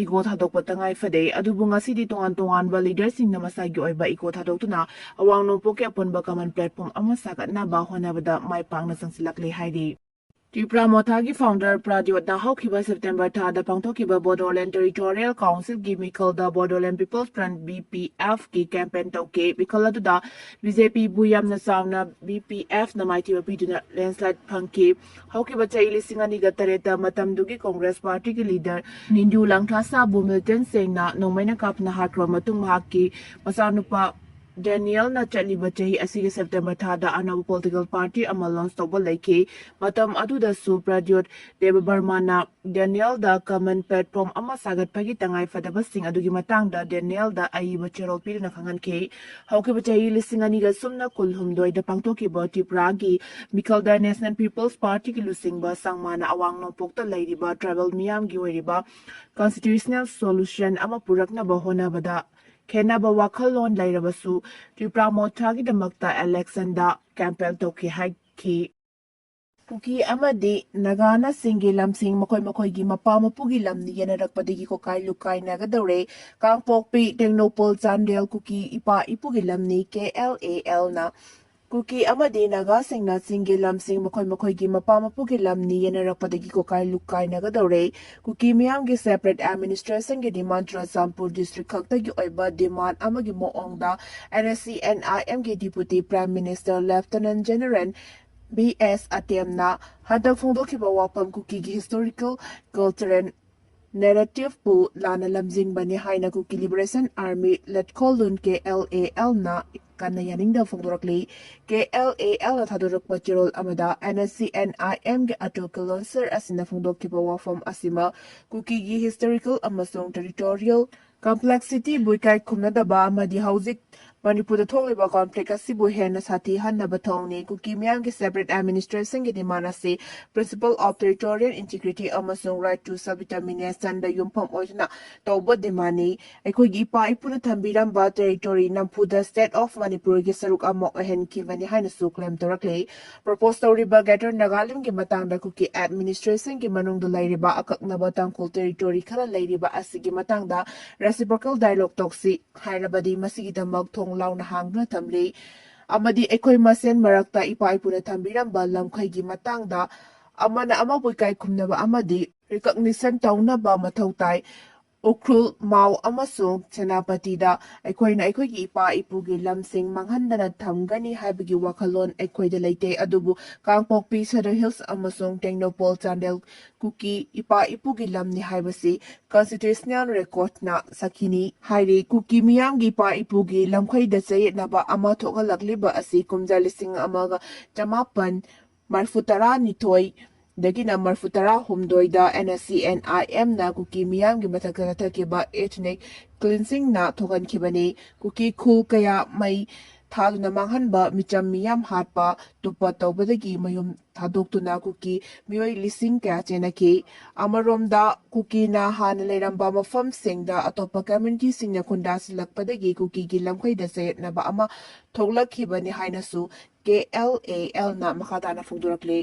ꯏꯒꯣ ꯊꯥꯗꯣꯛꯄ ꯇꯉꯥꯏ ꯐꯗꯦ꯫ ꯑꯗꯨꯕꯨ ꯉꯁꯤꯗꯤ ꯇꯣꯉꯥꯟ ꯇꯣꯉꯥꯟꯕ ꯂꯤꯗꯔꯁꯤꯡꯅ ꯃꯁꯥꯒꯤ ꯑꯣꯏꯕ ꯏꯒꯣ ꯊꯥꯗꯣꯛꯇꯨꯅ ꯑꯋꯥꯡ ꯅꯣꯡꯄꯣꯛꯀꯤ ꯑꯄꯨꯟꯕ ꯀꯃꯟ ꯄ꯭ꯂꯦꯠꯐꯣꯔꯝ ꯑꯃ ꯁꯥꯒꯠꯅꯕ ꯍꯣꯠꯅꯕꯗ ꯃꯥꯏ ꯄꯥꯛꯅ ꯆꯪꯁꯤꯜꯂꯛꯂꯦ ꯍꯥꯏꯔꯤ꯫ ꯇ꯭ꯔꯤꯄꯨꯔꯥ ꯃꯣꯊꯥꯒꯤ ꯐꯥꯎꯟꯗꯔ ꯄ꯭ꯔꯥꯗ꯭ꯌꯣꯠꯅ ꯍꯧꯈꯤꯕ ꯁꯦꯞꯇꯦꯝꯕꯔ ꯊꯥꯗ ꯄꯥꯡꯊꯣꯛꯈꯤꯕ ꯕꯣꯗꯣꯂꯦꯟ ꯇꯦꯔꯤꯇꯣꯔꯤꯌꯦꯜ ꯀꯥꯎꯟꯁꯤꯜꯒꯤ ꯃꯤꯈꯜꯗ Bodoland people's front, B P F, ꯀꯤ ꯀꯦꯝꯄꯦꯟ ꯇꯧꯈꯤ꯫ ꯃꯤꯈꯜ ꯑꯗꯨꯗ ꯕꯤ ꯖꯦ ꯄꯤꯕꯨ ꯌꯥꯝꯅ ꯆꯥꯎꯅ ꯕꯤ ꯄꯤ ꯑꯦꯐꯅ ꯃꯥꯏꯊꯤꯕ ꯄꯤꯗꯨꯅ ꯂꯦꯟꯁꯂꯥꯏꯠ ꯐꯪꯈꯤ꯫ ꯍꯧꯈꯤꯕ ꯆꯍꯤ ꯂꯤꯁꯤꯡ ꯑꯅꯤꯒ ꯇꯔꯦꯠꯇ ꯃꯇꯝꯗꯨꯒꯤ ꯀꯣꯡꯒ꯭ꯔꯦꯁ ꯄꯥꯔꯇꯤꯒꯤ ꯂꯤꯗꯔ ꯅꯤꯟꯗꯨ ꯂꯥꯡꯊꯥꯁꯥꯕꯨ ꯃꯤꯂꯤꯇꯦꯟꯠꯁꯤꯡꯅ ꯅꯣꯡꯃꯩꯅ ꯀꯥꯞꯇꯨꯅ ꯍꯥꯠꯈ꯭ꯔꯕ ꯃꯇꯨꯡ ꯃꯍꯥꯛꯀꯤ ꯃꯆꯥꯅꯨꯄꯥ ꯗꯦꯅꯤꯌꯦꯜꯅ ꯆꯠꯂꯤꯕ ꯆꯍꯤ ꯑꯁꯤꯒꯤ ꯁꯦꯞꯇꯦꯝꯕꯔ ꯊꯥꯗ ꯑꯅꯧꯕ ꯄꯣꯂꯤꯇꯤꯀꯦꯜ ꯄꯥꯔꯇꯤ ꯑꯃ ꯂꯣꯟꯆ ꯇꯧꯕ ꯂꯩꯈꯤ꯫ ꯃꯇꯝ ꯑꯗꯨꯗꯁꯨ ꯄ꯭ꯔꯥꯗ꯭ꯌꯣꯠ ꯗꯦꯕꯕꯔꯃꯥꯅ ꯗꯦꯅꯤꯌꯦꯜꯗ ꯀꯃꯟ ꯄ꯭ꯂꯦꯠꯐꯣꯔꯝ ꯑꯃ ꯁꯥꯒꯠꯄꯒꯤ ꯇꯉꯥꯏꯐꯗꯕꯁꯤꯡ ꯑꯗꯨꯒꯤ ꯃꯇꯥꯡꯗ ꯗꯦꯅꯤꯌꯦꯜꯗ ꯑꯏꯕ ꯆꯦꯔꯣꯜ ꯄꯤꯗꯨꯅ ꯈꯪꯍꯟꯈꯤ꯫ ꯍꯧꯈꯤꯕ ꯆꯍꯤ ꯂꯤꯁꯤꯡ ꯑꯅꯤꯒ ꯁꯨꯞꯅ ꯀꯨꯟꯍꯨꯝꯗꯣꯏꯗ ꯄꯥꯡꯊꯣꯛꯈꯤꯕ ꯇ꯭ꯔꯤꯄꯨꯔꯥꯒꯤ ꯃꯤꯈꯜꯗ ꯅꯦꯁꯅꯦꯜ ꯄꯤꯄꯜꯁ ꯄꯥꯔꯇꯤꯒꯤ ꯂꯨꯆꯤꯡꯕ ꯁꯪꯃꯥꯅ ꯑꯋꯥꯡ ꯅꯣꯡꯄꯣꯛꯇ ꯂꯩꯔꯤꯕ ꯇ꯭ꯔꯥꯏꯕꯦꯜ ꯃꯤꯌꯥꯝꯒꯤ ꯑꯣꯏꯔꯤꯕ ꯀꯟꯁꯇꯤꯇ꯭ꯌꯨꯁꯅꯦꯜ ꯁꯣꯂꯨꯁꯟ ꯑꯃ ꯄꯨꯔꯛꯅꯕ ꯍꯣꯠꯅꯕꯗ ꯈꯦꯟꯅꯕ ꯋꯥꯈꯜꯂꯣꯟ ꯂꯩꯔꯕꯁꯨ ꯇ꯭ꯔꯤꯄꯨꯔꯥ ꯃꯣꯊꯥꯒꯤꯗꯃꯛꯇ ꯏꯂꯦꯛꯁꯟꯗ ꯀꯦꯝꯄꯦꯟ ꯇꯧꯈꯤ ꯍꯥꯏꯈꯤ꯫ ꯀꯨꯀꯤ ꯑꯃꯗꯤ ꯅꯥꯒꯥꯅꯆꯤꯡꯒꯤ ꯂꯝꯁꯤꯡ ꯃꯈꯣꯏ ꯃꯈꯣꯏꯒꯤ ꯃꯄꯥ ꯃꯄꯨꯒꯤ ꯂꯝꯅꯤ ꯌꯦꯟꯅꯔꯛꯄꯗꯒꯤ ꯀꯣꯀꯥꯏ ꯂꯨꯀꯥꯏꯅꯒꯗꯧꯔꯦ꯫ ꯀꯥꯡꯄꯣꯛꯄꯤ, ꯇꯦꯡꯅꯧꯄꯜ, ꯆꯥꯟꯗꯦꯜ ꯀꯨꯀꯤ ꯏꯄꯥ ꯏꯄꯨꯒꯤ ꯂꯝꯅꯤ ꯀꯦ ꯑꯦꯜ ꯑꯦ ꯑꯦꯜꯅ꯫ ꯀꯨꯀꯤ ꯑꯃꯗꯤ ꯅꯥꯒꯥꯁꯤꯡꯅ ꯆꯤꯡꯒꯤ ꯂꯝꯁꯤꯡ ꯃꯈꯣꯏ ꯃꯈꯣꯏꯒꯤ ꯃꯄꯥ ꯃꯄꯨꯒꯤ ꯂꯝꯅꯤ ꯌꯦꯟꯅꯔꯛꯄꯗꯒꯤ ꯀꯣꯀꯥꯏ ꯂꯨꯀꯥꯏꯅꯒꯗꯧꯔꯦ꯫ ꯀꯨꯀꯤ ꯃꯤꯌꯥꯝꯒꯤ separate administrationꯒꯤ demand ꯆꯨꯔꯆꯥꯟꯄꯨꯔ district ꯈꯛꯇꯒꯤ ꯑꯣꯏꯕ demand ꯑꯃꯒꯤ ꯃꯑꯣꯡꯗ NSCN-IMꯒꯤ Deputy Prime Minister Lieutenant General B S ꯑꯇꯦꯝꯅ ꯍꯟꯗꯛ ꯐꯣꯡꯗꯣꯛꯈꯤꯕ ꯋꯥꯐꯝ ꯀꯨꯀꯤꯒꯤ historical cultural narrativeꯄꯨ ꯂꯥꯟꯅ ꯂꯝꯖꯤꯡꯕꯅꯤ ꯍꯥꯏꯅ ꯀꯨꯀꯤ Liberation Army ꯂꯠꯈꯣꯜ ꯂꯨꯟ ꯀꯦ ꯑꯦꯜ ꯑꯦ ꯑꯦꯜꯅ ꯀꯟꯅ ꯌꯥꯅꯤꯡꯗꯕ ꯐꯣꯡꯗꯣꯔꯛꯂꯤ꯫ ꯀꯦ ꯑꯦꯜ ꯑꯦ ꯑꯦꯜꯅ ꯊꯥꯗꯣꯔꯛꯄ ꯆꯦꯔꯣꯜ ꯑꯃꯗ NSCN-IMꯒꯤ ꯑꯇꯣꯞꯄ ꯂꯣꯟꯁꯔ ꯑꯁꯤꯅ ꯐꯣꯡꯗꯣꯛꯈꯤꯕ ꯋꯥꯐꯝ ꯑꯁꯤꯃꯛ ꯀꯨꯀꯤꯒꯤ historical ꯑꯃꯁꯨꯡ territorial complexityꯕꯨ ꯏꯀꯥꯏ ꯈꯨꯝꯅꯗꯕ ꯑꯃꯗꯤ ꯍꯧꯖꯤꯛ ꯃꯅꯤꯄꯨꯔꯗ ꯊꯣꯛꯂꯤꯕ conflict ꯑꯁꯤꯕꯨ ꯍꯦꯟꯅ ꯁꯥꯊꯤꯍꯟꯅꯕ ꯊꯧꯑꯣꯡꯅꯤ꯫ ꯀꯨꯀꯤ ꯃꯤꯌꯥꯝꯒꯤ separate administrationꯒꯤ demand ꯑꯁꯤ principle of territorial integrity ꯑꯃꯁꯨꯡ right to self determinationꯗ ꯌꯨꯝꯐꯝ ꯑꯣꯏꯗꯨꯅ ꯇꯧꯕ demandꯅꯤ꯫ ꯑꯩꯈꯣꯏꯒꯤ ꯏꯄꯥ ꯏꯄꯨꯅ ꯊꯝꯕꯤꯔꯝꯕ territory ꯅꯝꯐꯨꯗ state of ꯃꯅꯤꯄꯨꯔꯒꯤ ꯁꯔꯨꯛ ꯑꯃ ꯑꯣꯏꯍꯟꯈꯤꯕꯅꯤ ꯍꯥꯏꯅꯁꯨ claim ꯇꯧꯔꯛꯂꯤ꯫ Propose ꯇꯧꯔꯤꯕ Greater Nagalandꯒꯤ ꯃꯇꯥꯡꯗ ꯀꯨꯀꯤ administrationꯒꯤ ꯃꯅꯨꯡꯗ ꯂꯩꯔꯤꯕ ꯑꯀꯛꯅꯕ ꯇꯥꯡꯈꯨꯜ territory ꯈꯔ ꯂꯩꯔꯤꯕ ꯑꯁꯤꯒꯤ ꯃꯇꯥꯡꯗ reciprocal dialogue ꯇꯧꯁꯤ ꯍꯥꯏꯔꯕꯗꯤ ꯃꯁꯤꯒꯤꯗꯃꯛ ꯊꯣꯡ ꯂꯥꯎꯅ ꯍꯥꯡꯗꯨꯅ ꯊꯝꯂꯤ꯫ ꯑꯃꯗꯤ ꯑꯩꯈꯣꯏ ꯃꯁꯦꯟ ꯃꯔꯛꯇ ꯏꯄꯥ ꯏꯄꯨꯅ ꯊꯝꯕꯤꯔꯝꯕ ꯂꯝꯈꯩꯒꯤ ꯃꯇꯥꯡꯗ ꯑꯃꯅ ꯑꯃꯕꯨ ꯏꯀꯥꯏ ꯈꯨꯝꯅꯕ ꯑꯃꯗꯤ recognition ꯇꯧꯅꯕ ꯃꯊꯧ ꯇꯥꯏ꯫ ꯎꯈ꯭ꯔꯨꯜ, ꯃꯥꯎ ꯑꯃꯁꯨꯡ ꯁꯦꯅꯥꯄꯇꯤꯗ ꯑꯩꯈꯣꯏꯅ ꯑꯩꯈꯣꯏꯒꯤ ꯏꯄꯥ ꯏꯄꯨꯒꯤ ꯂꯝꯁꯤꯡ ꯃꯥꯡꯍꯟꯗꯅ ꯊꯝꯒꯅꯤ ꯍꯥꯏꯕꯒꯤ ꯋꯥꯈꯜꯂꯣꯟ ꯑꯩꯈꯣꯏꯗ ꯂꯩꯇꯦ, ꯑꯗꯨꯕꯨ ꯀꯥꯡꯄꯣꯛꯄꯤ, Sadar Hills ꯑꯃꯁꯨꯡ ꯇꯦꯡꯅꯧꯄꯜ, ꯆꯥꯟꯗꯦꯜ ꯀꯨꯀꯤ ꯏꯄꯥ ꯏꯄꯨꯒꯤ ꯂꯝꯅꯤ ꯍꯥꯏꯕꯁꯤ constitutional recordꯅ ꯁꯥꯈꯤꯅꯤ ꯍꯥꯏꯔꯤ꯫ ꯀꯨꯀꯤ ꯃꯤꯌꯥꯝꯒꯤ ꯏꯄꯥ ꯏꯄꯨꯒꯤ ꯂꯝꯈꯩꯗ ꯆꯌꯦꯠꯅꯕ ꯑꯃ ꯊꯣꯛꯍꯜꯂꯛꯂꯤꯕ ꯑꯁꯤ ꯀꯨꯝꯖꯥ ꯂꯤꯁꯤꯡ ꯑꯃꯒ ꯆꯃꯥꯄꯟ ꯃꯔꯤꯐꯨ ꯇꯔꯥꯅꯤꯊꯣꯏ ꯗꯒꯤꯅ ꯃꯔꯤꯐꯨ ꯇꯔꯥ ꯍꯨꯝꯗꯣꯏꯗ NSCN-IMꯅ ꯀꯨꯀꯤ ꯃꯤꯌꯥꯝꯒꯤ ꯃꯊꯛꯇ ꯆꯠꯊꯈꯤꯕ ethnic cleansingꯅ ꯊꯣꯛꯍꯟꯈꯤꯕꯅꯤ꯫ ꯀꯨꯀꯤ ꯈꯨꯜ ꯀꯌꯥ ꯃꯩ ꯊꯥꯗꯨꯅ ꯃꯥꯡꯍꯟꯕ, ꯃꯤꯆꯝ ꯃꯤꯌꯥꯝ ꯍꯥꯠꯄ, ꯇꯨꯞꯄ ꯇꯧꯕꯗꯒꯤ ꯃꯌꯨꯝ ꯊꯥꯗꯣꯛꯇꯨꯅ ꯀꯨꯀꯤ ꯃꯤꯑꯣꯏ ꯂꯤꯁꯤꯡ ꯀꯌꯥ ꯆꯦꯟꯅꯈꯤ꯫ ꯑꯃꯔꯣꯝꯗ, ꯀꯨꯀꯤꯅ ꯍꯥꯟꯅ ꯂꯩꯔꯝꯕ ꯃꯐꯝꯁꯤꯡꯗ ꯑꯇꯣꯞꯄ ꯀꯝꯌꯨꯅꯤꯇꯤꯁꯤꯡꯅ ꯈꯨꯟꯗꯥꯁꯤꯜꯂꯛꯄꯗꯒꯤ ꯀꯨꯀꯤꯒꯤ ꯂꯝꯈꯩꯗ ꯆꯌꯦꯠꯅꯕ ꯑꯃ ꯊꯣꯛꯂꯛꯈꯤꯕꯅꯤ ꯍꯥꯏꯅꯁꯨ ꯀꯦ ꯑꯦꯜ ꯑꯦ ꯑꯦꯜꯅ ꯃꯈꯥ ꯇꯥꯅ ꯐꯣꯡꯗꯣꯔꯛꯂꯤ꯫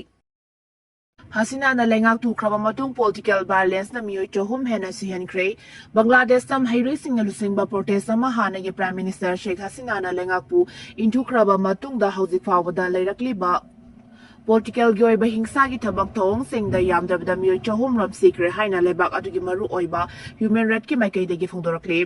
ꯍꯁꯤꯅꯥꯅ ꯂꯩꯉꯥꯛ ꯇꯨꯈ꯭ꯔꯕ ꯃꯇꯨꯡ ꯄꯣꯂꯤꯇꯤꯀꯦꯜ ꯚꯥꯏꯑꯣꯂꯦꯟꯁꯅ ꯃꯤꯑꯣꯏ ꯆꯍꯨꯝ ꯍꯦꯟꯅ ꯁꯤꯍꯟꯈ꯭ꯔꯦ꯫ ꯕꯪꯒ꯭ꯂꯥꯗꯦꯁꯇ ꯃꯍꯩꯔꯣꯏꯁꯤꯡꯅ ꯂꯨꯆꯤꯡꯕ ꯄ꯭ꯔꯣꯇꯦꯁ ꯑꯃ ꯍꯥꯟꯅꯒꯤ ꯄ꯭ꯔꯥꯏꯝ ꯃꯤꯅꯤꯁꯇꯔ ꯁꯦꯈ ꯍꯁꯤꯅꯥꯅ ꯂꯩꯉꯥꯛꯄꯨ ꯏꯟꯊꯨꯈ꯭ꯔꯕ ꯃꯇꯨꯡꯗ ꯍꯧꯖꯤꯛ ꯐꯥꯎꯕꯗ ꯂꯩꯔꯛꯂꯤꯕ ꯄꯣꯂꯤꯇꯤꯀꯦꯜꯒꯤ ꯑꯣꯏꯕ ꯍꯤꯡꯁꯥꯒꯤ ꯊꯕꯛ ꯊꯧꯑꯣꯡꯁꯤꯡꯗ ꯌꯥꯝꯗ꯭ꯔꯕꯗ ꯃꯤꯑꯣꯏ ꯆꯍꯨꯝ ꯔꯣꯝ ꯁꯤꯈ꯭ꯔꯦ ꯍꯥꯏꯅ ꯂꯩꯕꯥꯛ ꯑꯗꯨꯒꯤ ꯃꯔꯨꯑꯣꯏꯕ ꯍ꯭ꯌꯨꯃꯦꯟ ꯔꯥꯏꯠꯀꯤ ꯃꯥꯏꯀꯩꯗꯒꯤ ꯐꯣꯡꯗꯣꯔꯛꯂꯤ꯫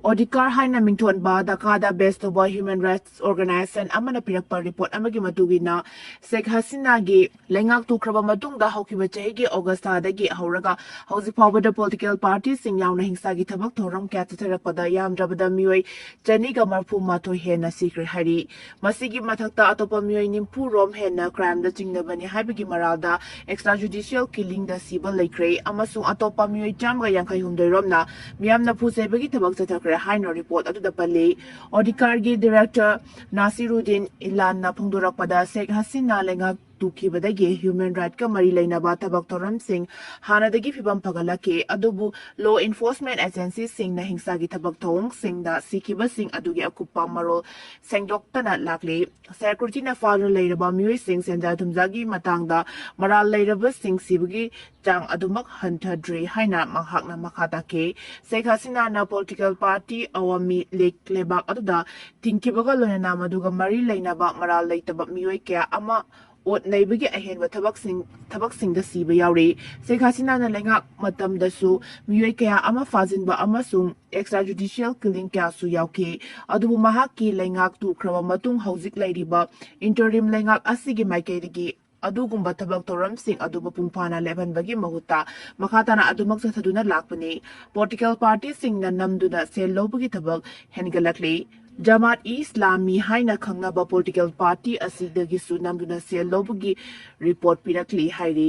ꯑꯣꯗꯤꯀꯥꯔ ꯍꯥꯏꯅ ꯃꯤꯡꯊꯣꯟꯕ ꯙꯀꯥꯗ ꯕꯦꯁ ꯇꯧꯕ ꯍ꯭ꯌꯨꯃꯦꯟ ꯔꯥꯏꯠꯁ ꯑꯣꯔꯒꯅꯥꯏꯖꯦꯁꯟ ꯑꯃꯅ ꯄꯤꯔꯛꯄ ꯔꯤꯄꯣꯔꯠ ꯑꯃꯒꯤ ꯃꯇꯨꯡ ꯏꯟꯅ, ꯁꯦꯈ ꯍꯁꯤꯅꯥꯒꯤ ꯂꯩꯉꯥꯛ ꯇꯨꯈ꯭ꯔꯕ ꯃꯇꯨꯡꯗ ꯍꯧꯈꯤꯕ ꯆꯍꯤꯒꯤ ꯑꯣꯒꯁ ꯊꯥꯗꯒꯤ ꯍꯧꯔꯒ ꯍꯧꯖꯤꯛ ꯐꯥꯎꯕꯗ ꯄꯣꯂꯤꯇꯤꯀꯦꯜ ꯄꯥꯔꯇꯤꯁꯤꯡ ꯌꯥꯎꯅ ꯍꯤꯡꯁꯥꯒꯤ ꯊꯕꯛ ꯊꯧꯔꯝ ꯀꯌꯥ ꯆꯠꯊꯔꯛꯄꯗ ꯌꯥꯝꯗ꯭ꯔꯕꯗ ꯃꯤꯑꯣꯏ ꯆꯅꯤꯒ ꯃꯔꯐꯨ ꯃꯥꯊꯣꯏ ꯍꯦꯟꯅ ꯁꯤꯈ꯭ꯔꯦ ꯍꯥꯏꯔꯤ꯫ ꯃꯁꯤꯒꯤ ꯃꯊꯛꯇ ꯑꯇꯣꯞꯄ ꯃꯤꯑꯣꯏ ꯅꯤꯐꯨ ꯔꯣꯝ ꯍꯦꯟꯅ ꯀ꯭ꯔꯥꯏꯝꯗ ꯆꯤꯡꯅꯕꯅꯤ ꯍꯥꯏꯕꯒꯤ ꯃꯔꯥꯜꯗ ꯑꯦꯛꯁꯇ꯭ꯔꯥ ꯖꯨꯗꯤꯁꯤꯌꯦꯜ ꯀꯤꯂꯤꯡꯗ ꯁꯤꯕ ꯂꯩꯈ꯭ꯔꯦ ꯑꯃꯁꯨꯡ ꯑꯇꯣꯞꯄ ꯃꯤꯑꯣꯏ ꯆꯥꯝꯃꯒ ꯌꯥꯡꯈꯩ ꯍꯨꯝꯗꯣꯏ ꯔꯣꯝꯅ ꯃꯤꯌꯥꯝꯅ ꯐꯨ ꯆꯩꯕꯒꯤ ꯊꯕꯛ ꯆꯠꯊꯈ꯭ꯔꯦ ꯍꯥꯏꯅ ꯔꯤꯄꯣꯔꯠ ꯑꯗꯨꯗ ꯄꯜꯂꯤ꯫ ꯑꯣꯗꯤꯀꯥꯔꯒꯤ ꯗꯤꯔꯦꯛꯇꯔ ꯅꯥꯁꯤꯔꯨꯗꯤꯟ ꯏꯂꯥꯟꯅ ꯐꯣꯡꯗꯣꯔꯛꯄꯗ, ꯁꯦꯈ ꯍꯁꯤꯅꯥ ꯂꯩꯉꯥꯛ ꯇꯨꯈꯤꯕꯗꯒꯤ ꯍ꯭ꯌꯨꯃꯦꯟ ꯔꯥꯏꯠꯀ ꯃꯔꯤ ꯂꯩꯅꯕ ꯊꯕꯛ ꯊꯧꯔꯝꯁꯤꯡ ꯍꯥꯟꯅꯗꯒꯤ ꯐꯤꯕꯝ ꯐꯒꯠꯂꯛꯈꯤ, ꯑꯗꯨꯕꯨ ꯂꯣ ꯏꯟꯐꯣꯔꯁꯃꯦꯟ ꯑꯦꯖꯦꯟꯁꯤꯁꯤꯡꯅ ꯍꯤꯡꯁꯥꯒꯤ ꯊꯕꯛ ꯊꯧꯑꯣꯡꯁꯤꯡꯗ ꯁꯤꯈꯤꯕꯁꯤꯡ ꯑꯗꯨꯒꯤ ꯑꯀꯨꯞꯄ ꯃꯔꯣꯜ ꯁꯦꯡꯗꯣꯛꯇꯅ ꯂꯥꯛꯂꯤ꯫ ꯁꯦꯀ꯭ꯌꯨꯔꯤꯇꯤꯅ ꯐꯥꯗꯨꯅ ꯂꯩꯔꯕ ꯃꯤꯑꯣꯏꯁꯤꯡ ꯁꯦꯟꯖꯥ ꯊꯨꯝꯖꯥꯒꯤ ꯃꯇꯥꯡꯗ ꯃꯔꯥꯜ ꯂꯩꯔꯕꯁꯤꯡ ꯁꯤꯕꯒꯤ ꯆꯥꯡ ꯑꯗꯨꯃꯛ ꯍꯟꯊꯗ꯭ꯔꯤ ꯍꯥꯏꯅ ꯃꯍꯥꯛꯅ ꯃꯈꯥ ꯇꯥꯈꯤ꯫ ꯁꯦꯈ ꯍꯁꯤꯅꯥꯅ ꯄꯣꯂꯤꯇꯤꯀꯦꯜ ꯄꯥꯔꯇꯤ ꯑꯋꯥꯃꯤ ꯂꯤꯒ ꯂꯩꯕꯥꯛ ꯑꯗꯨꯗ ꯊꯤꯡꯈꯤꯕꯒ ꯂꯣꯏꯅꯅ ꯃꯗꯨꯒ ꯃꯔꯤ ꯂꯩꯅꯕ ꯃꯔꯥꯜ ꯂꯩꯇꯕ ꯃꯤꯑꯣꯏ ꯀꯌꯥ ꯑꯃ ꯑꯣꯠ ꯅꯩꯕꯒꯤ ꯑꯍꯦꯟꯕ ꯊꯕꯛꯁꯤꯡ, ꯊꯕꯛꯁꯤꯡꯗ ꯁꯤꯕ ꯌꯥꯎꯔꯤ꯫ ꯁꯦꯈ ꯍꯁꯤꯅꯥꯅ ꯂꯩꯉꯥꯛ ꯃꯇꯝꯗꯁꯨ ꯃꯤꯑꯣꯏ ꯀꯌꯥ ꯑꯃ ꯐꯥꯖꯤꯟꯕ ꯑꯃꯁꯨꯡ ꯑꯦꯛꯁꯇ꯭ꯔꯥ ꯖꯨꯗꯤꯁꯤꯌꯦꯜ ꯀꯤꯂꯤꯡ ꯀꯌꯥꯁꯨ ꯌꯥꯎꯈꯤ꯫ ꯑꯗꯨꯕꯨ ꯃꯍꯥꯛꯀꯤ ꯂꯩꯉꯥꯛ ꯇꯨꯈ꯭ꯔꯕ ꯃꯇꯨꯡ ꯍꯧꯖꯤꯛ ꯂꯩꯔꯤꯕ ꯏꯟꯇꯔꯤꯝ ꯂꯩꯉꯥꯛ ꯑꯁꯤꯒꯤ ꯃꯥꯏꯀꯩꯗꯒꯤ ꯑꯗꯨꯒꯨꯝꯕ ꯊꯕꯛ ꯊꯧꯔꯝꯁꯤꯡ ꯑꯗꯨ ꯃꯄꯨꯡ ꯐꯥꯅ ꯂꯦꯞꯍꯟꯕꯒꯤ ꯃꯍꯨꯠꯇ ꯃꯈꯥ ꯇꯥꯅ ꯑꯗꯨꯃꯛ ꯆꯠꯊꯗꯨꯅ ꯂꯥꯛꯄꯅꯤ꯫ ꯄꯣꯂꯤꯇꯤꯀꯦꯜ ꯄꯥꯔꯇꯤꯁꯤꯡꯅ ꯅꯝꯗꯨꯅ ꯁꯦꯜ ꯂꯧꯕꯒꯤ ꯊꯕꯛ ꯍꯦꯟꯒꯠꯂꯛꯂꯤ꯫ ꯖꯃꯥꯠ ꯏ ꯏꯁꯂꯥꯃꯤ ꯍꯥꯏꯅ ꯈꯪꯅꯕ ꯄꯣꯂꯤꯇꯤꯀꯦꯜ ꯄꯥꯔꯇꯤ ꯑꯁꯤꯗꯒꯤꯁꯨ ꯅꯝꯗꯨꯅ ꯁꯦꯜ ꯂꯧꯕꯒꯤ ꯔꯤꯄꯣꯔꯠ ꯄꯤꯔꯛꯂꯤ ꯍꯥꯏꯔꯤ꯫